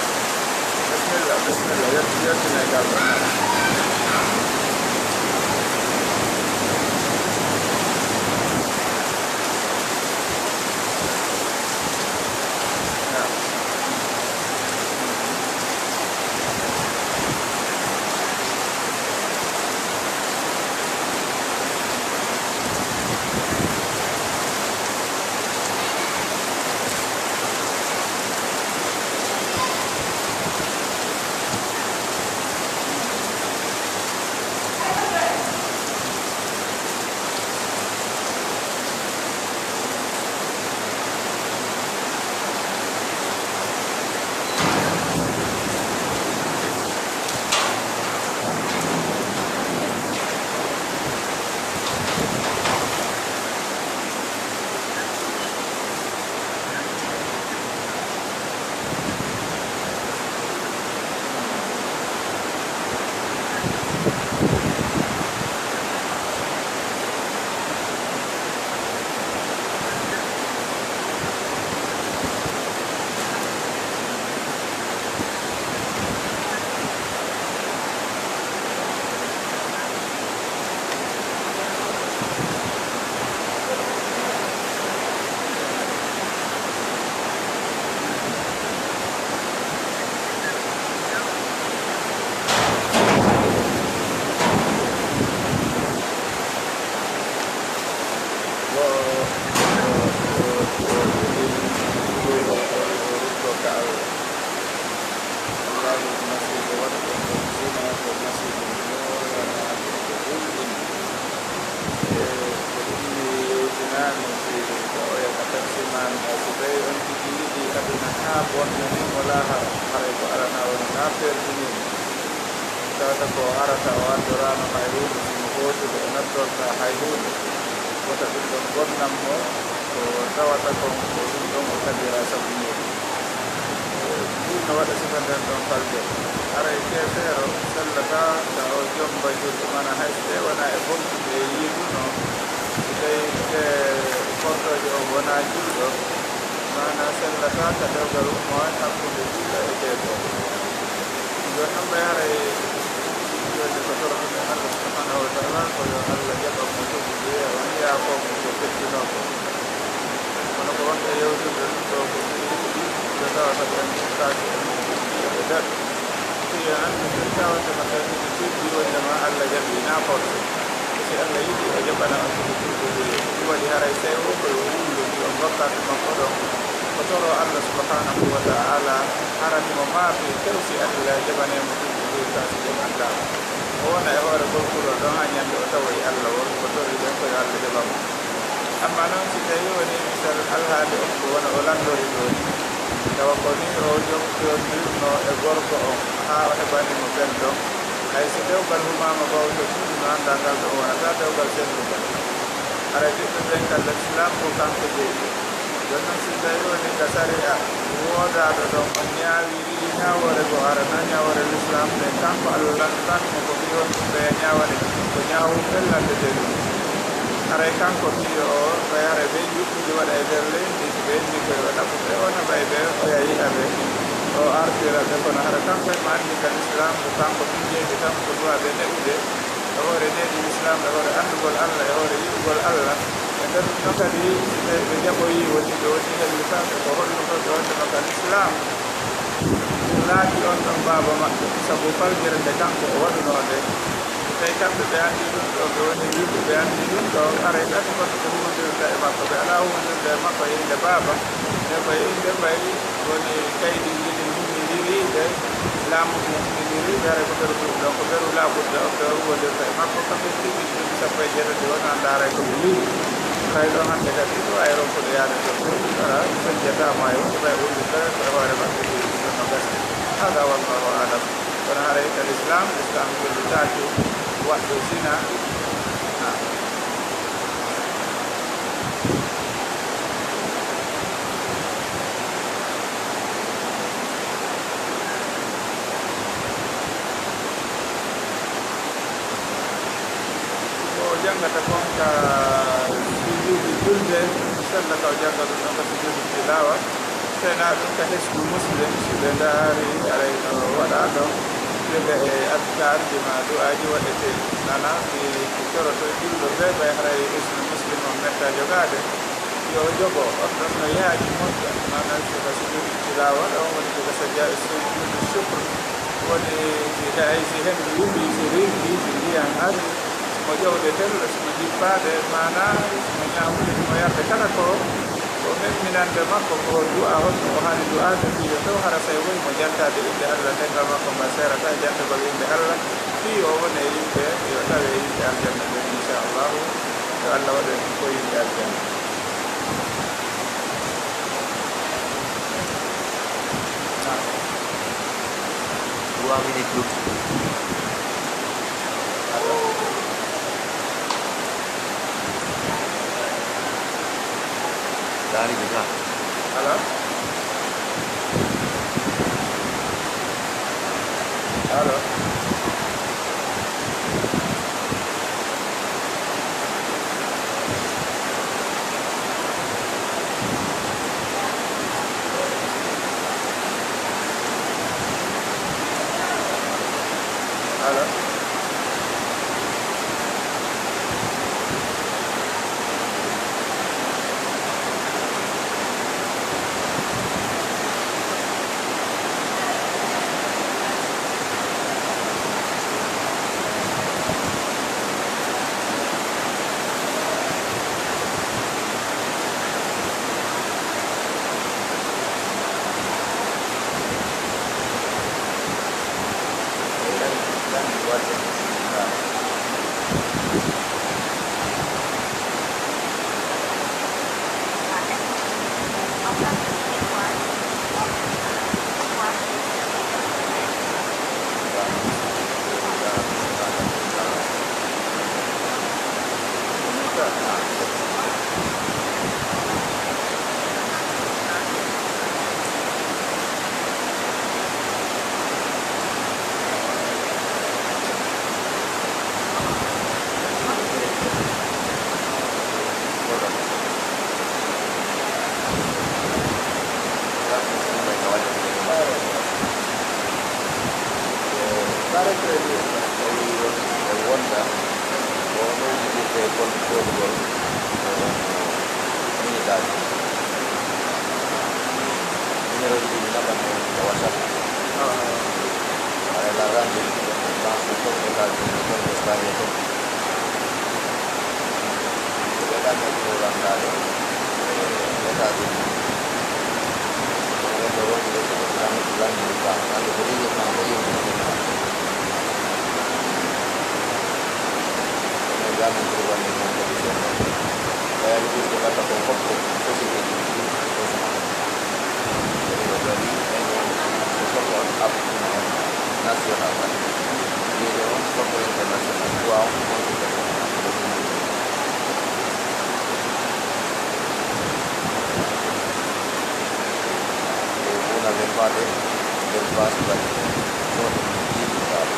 Bismillah, bismillah. Yalti-, yaltinay gal ɗon. Allahu masiibo waɗuɗon ɗon zina ko masiibo moolanaɗo ko hulɓini. E ko ɗum mi yewtinaami fii ko oya ka tafsir maami, hay si tawii on tigi yiɗi aduna haa bonna nii mo laahara, haray ko aranaa woni naa perdinii mo. Tawata ko o arata o anndoraano hay huunde, si mo hootude o nattortaa hay huunde, wota ɗum ɗon bonnan mo, ko tawata kon ko ɗum ɗon o tabiraa sabu muuɗum. Ɗum no waɗa sifa nden ɗon falde. Haray keefeero sellataa ka o jomba julɗo, maanaa hay so tawii wonaa e bontude e yiiduno, si tawii ke kortoojo on wonaa julɗo, maanaa sellataa ka dewgal ummo e hakkunde julɗo e keefeero. Jooni non ɓay haray jooni ko toroɗen Allah subhanahu wa ta'ala ko yo Allah jaɓan mo tuubu, wi'a on yaafoo mo ko feƴƴunoo ko. Kono ko wonɓe yewtirde ɗum ɗoo ko fii ɗiɗi, ɓe tawata ɓen ɓurtaaki en ɓe daɗi. Fii en anndi firtaawante no tawi ɓe tuubi wonde ma Allah jaɓi, naa forcé. E si Allah yiɗi, o jaɓana on tigi tuubu ndu. Ɗum waɗi haray tawi o ko yo wullo fii on bakkaatu makko ɗon. O toroo Allah subhanahu wa ta'ala, harani mo maafe, tew si Allah jaɓanay mo tuubu ndu, kaa si ɗum anndaama. O wona e hoore gol kulol ɗon haa ñande o tawoyi Allah won, ko tori ɗen ko yo Allah jaɓan mo. Amma non, si tawii wonii misal alhaali on ko wona o lanndori ɗoo nii, tawa ko nii o jokkondirnoo e gorko on haa o heɓani mo ɓen ɗon, hay si dewgal humaama bawto julɗo, no anndaa ngal ɗon wonata dewgal sellungal. Haray ɓiɓɓe ɓen ka Lislaam ko kanko jeyi. Jooni noon, si tawii woni ka sariya, woodaaɗo ɗon, o ñaawiri ñaawoore goo, hara na ñaawoore Lislaam nde, kanko Alla lantanno ko fii honɗum ɓe ñaawani ɗum, ko ñaawu fellande de ɗum. Haray kanko fii o, ɓay haray ɓe njuɓɓudi waɗa e nder leydi, si ɓe inni koye o naɓu ɓe, o naɓay ɓe, o yahi aɓe, o artira ɓe, kono hara kanko e ma anndi ka Lislaam, ko kanko fii jeyi tan ko duwaa ɓe ne'ude, e hoore needi Lislaam, e hoore anndugol Alla, e hoore yiɗugol Alla. E nder ɗum ɗon kadi, si tawii ɓe jaɓoyii, woni ɓe woni helli kamɓe, ko holluɓe ɓe wonde makka Lislaam ɗum laaɓi on ɗon baaba maɓɓe, sabu faljere nde kanko o waɗunoo nde. Si tawii kamɓe ɓe anndi ɗum ɗo, ɓe woni julɓe, ɓe anndi ɗum ɗo, haray kadi wonde ko huwondirta e makko, ɓe alaa huwondirde e makko e innde baaba, e ko e innde mbay. Woni kaydi ndi ɗi njumindiri ɓe, laamu ngu njumindiri ɓe, haray ko ɓeru ɗum ɗon, ko ɓeru laaɓuɗo on ɓe huwondirta e makko, kamɓe tigi duuɓi sappo e jeetati wona ndaara ko ɓe liiri. Haray ɗon hannde kadi ɗo ay ronkude yaade ɗon fof, hara ɓe njetaa maayo, ɓe ɓay wondude ko e hoore maɓɓe ɗi ɗon no gasi. Hada wallahu alam. Kono haray ka Lislaam, Lislaam wellitaaki waɗɗo zina. Naam. Ko o janngata kon ka sujuudu julde, sella ka o jannga ɗum ɗon ka sujuudu tilaawa. Sena ɗum ka Hisnu Muslim, si ɓe ndaari, aray no waɗa ɗon, yoga e adkaarji ma du'aaji waɗetee. Maanaa, si ko coroto julɗo bee ɓay haray Hisnu Muslim on metta jogaade, yo o jogo, on ɗon no yaaji moƴƴa, maanaa, sifa sujuudu tilaawa, ɗon woni ko gasa jaa e sujuudu shukr, woni si hay si henndu yumii, si rinki, si ndiyan ari, mo ƴowde telle, simo jippaade, maanaa, simo ñaamude, simo yarde, kala ko, ko memminande makko, ko du'a, honno o haani du'aade, fii yo taw hara say woy mo jantaade innde Alla, teŋngal makko ngal seerata e jantagol innde Alla, fii o wone yimɓe, yo tawe yimɓe aljanna ɓen, inchallahu, yo Alla waɗu en ko yimɓe aljanna. Trois minutes lutti. Daari ɓe ka. Allo? Allo? Allo? Numéro ji ɗi mi naɓan mo e WhatsApp. Haray la rande dans fof États-Unis, toon Espagne, toon. Ko ɓe ɗaɓɓi ɗo landaade e États-Unis. Kono ɓen ɗo ronkude ko lanndi ɗum ɗaa. Hannde ko leydi tan ko yewtude ɗum ɗaa. Kono jaamin pour wonde mon ko ɗum ɗon. Ɓayani ɓuri ko mbaɗta kon fof ko société ji ɗi ɗi ɗo sama. Ɓe ɗo gari en won ko sokon app national. Wiyeede on soko international. Duwa on fof on ko ɓe. Nder Fass Bari, ɗo ɗum ɗiɗi Fass.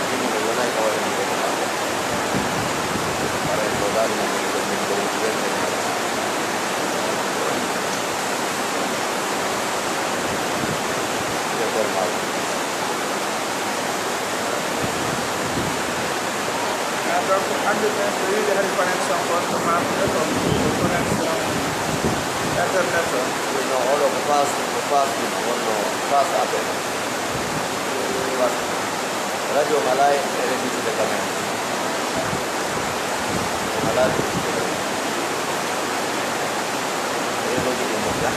Ɗiɗi ɗo wonay kawai ɗum ɗo. Aray ko daari na ɗum ɗo ɗum ɗo ɗum ɗo. Nder ɗon maaɗa. Ah, donc, hannde ɓen so wiide hari connexion on, ko maɓɓe ɗo, ko connexion internet on. Oui, non, oɗo ko Fass, ko Fass ɗum, wonno Fass appel. Fass. Radio Malaye, R F I de Kamer. Malaye. Réseau ji ɗi moƴƴa.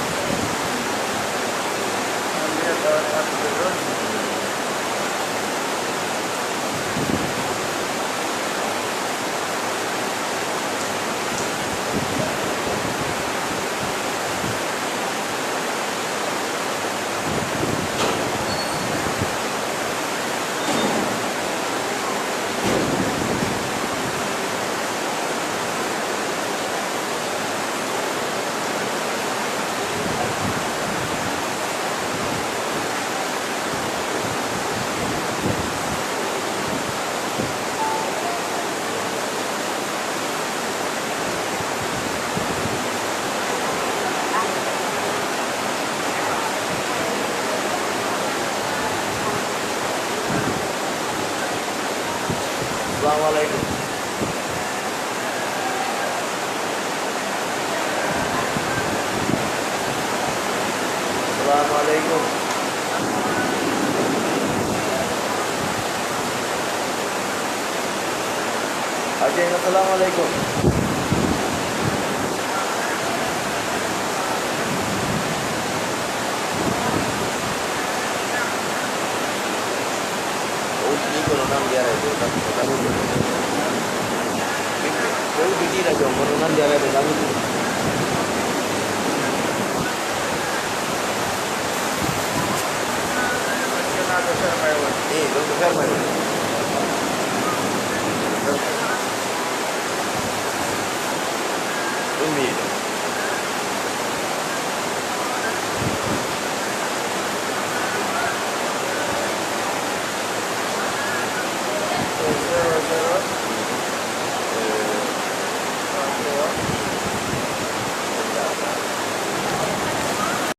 Assalamu alaikum. Assalamu alaikum. Haji, assalamu alaikum. O udditi kono nan mbiyata e dow tan, ko tan. Ɓe udditi radio on, kono nan mbiyata e dow tan. Eyi, ɗon ko ferma e woni.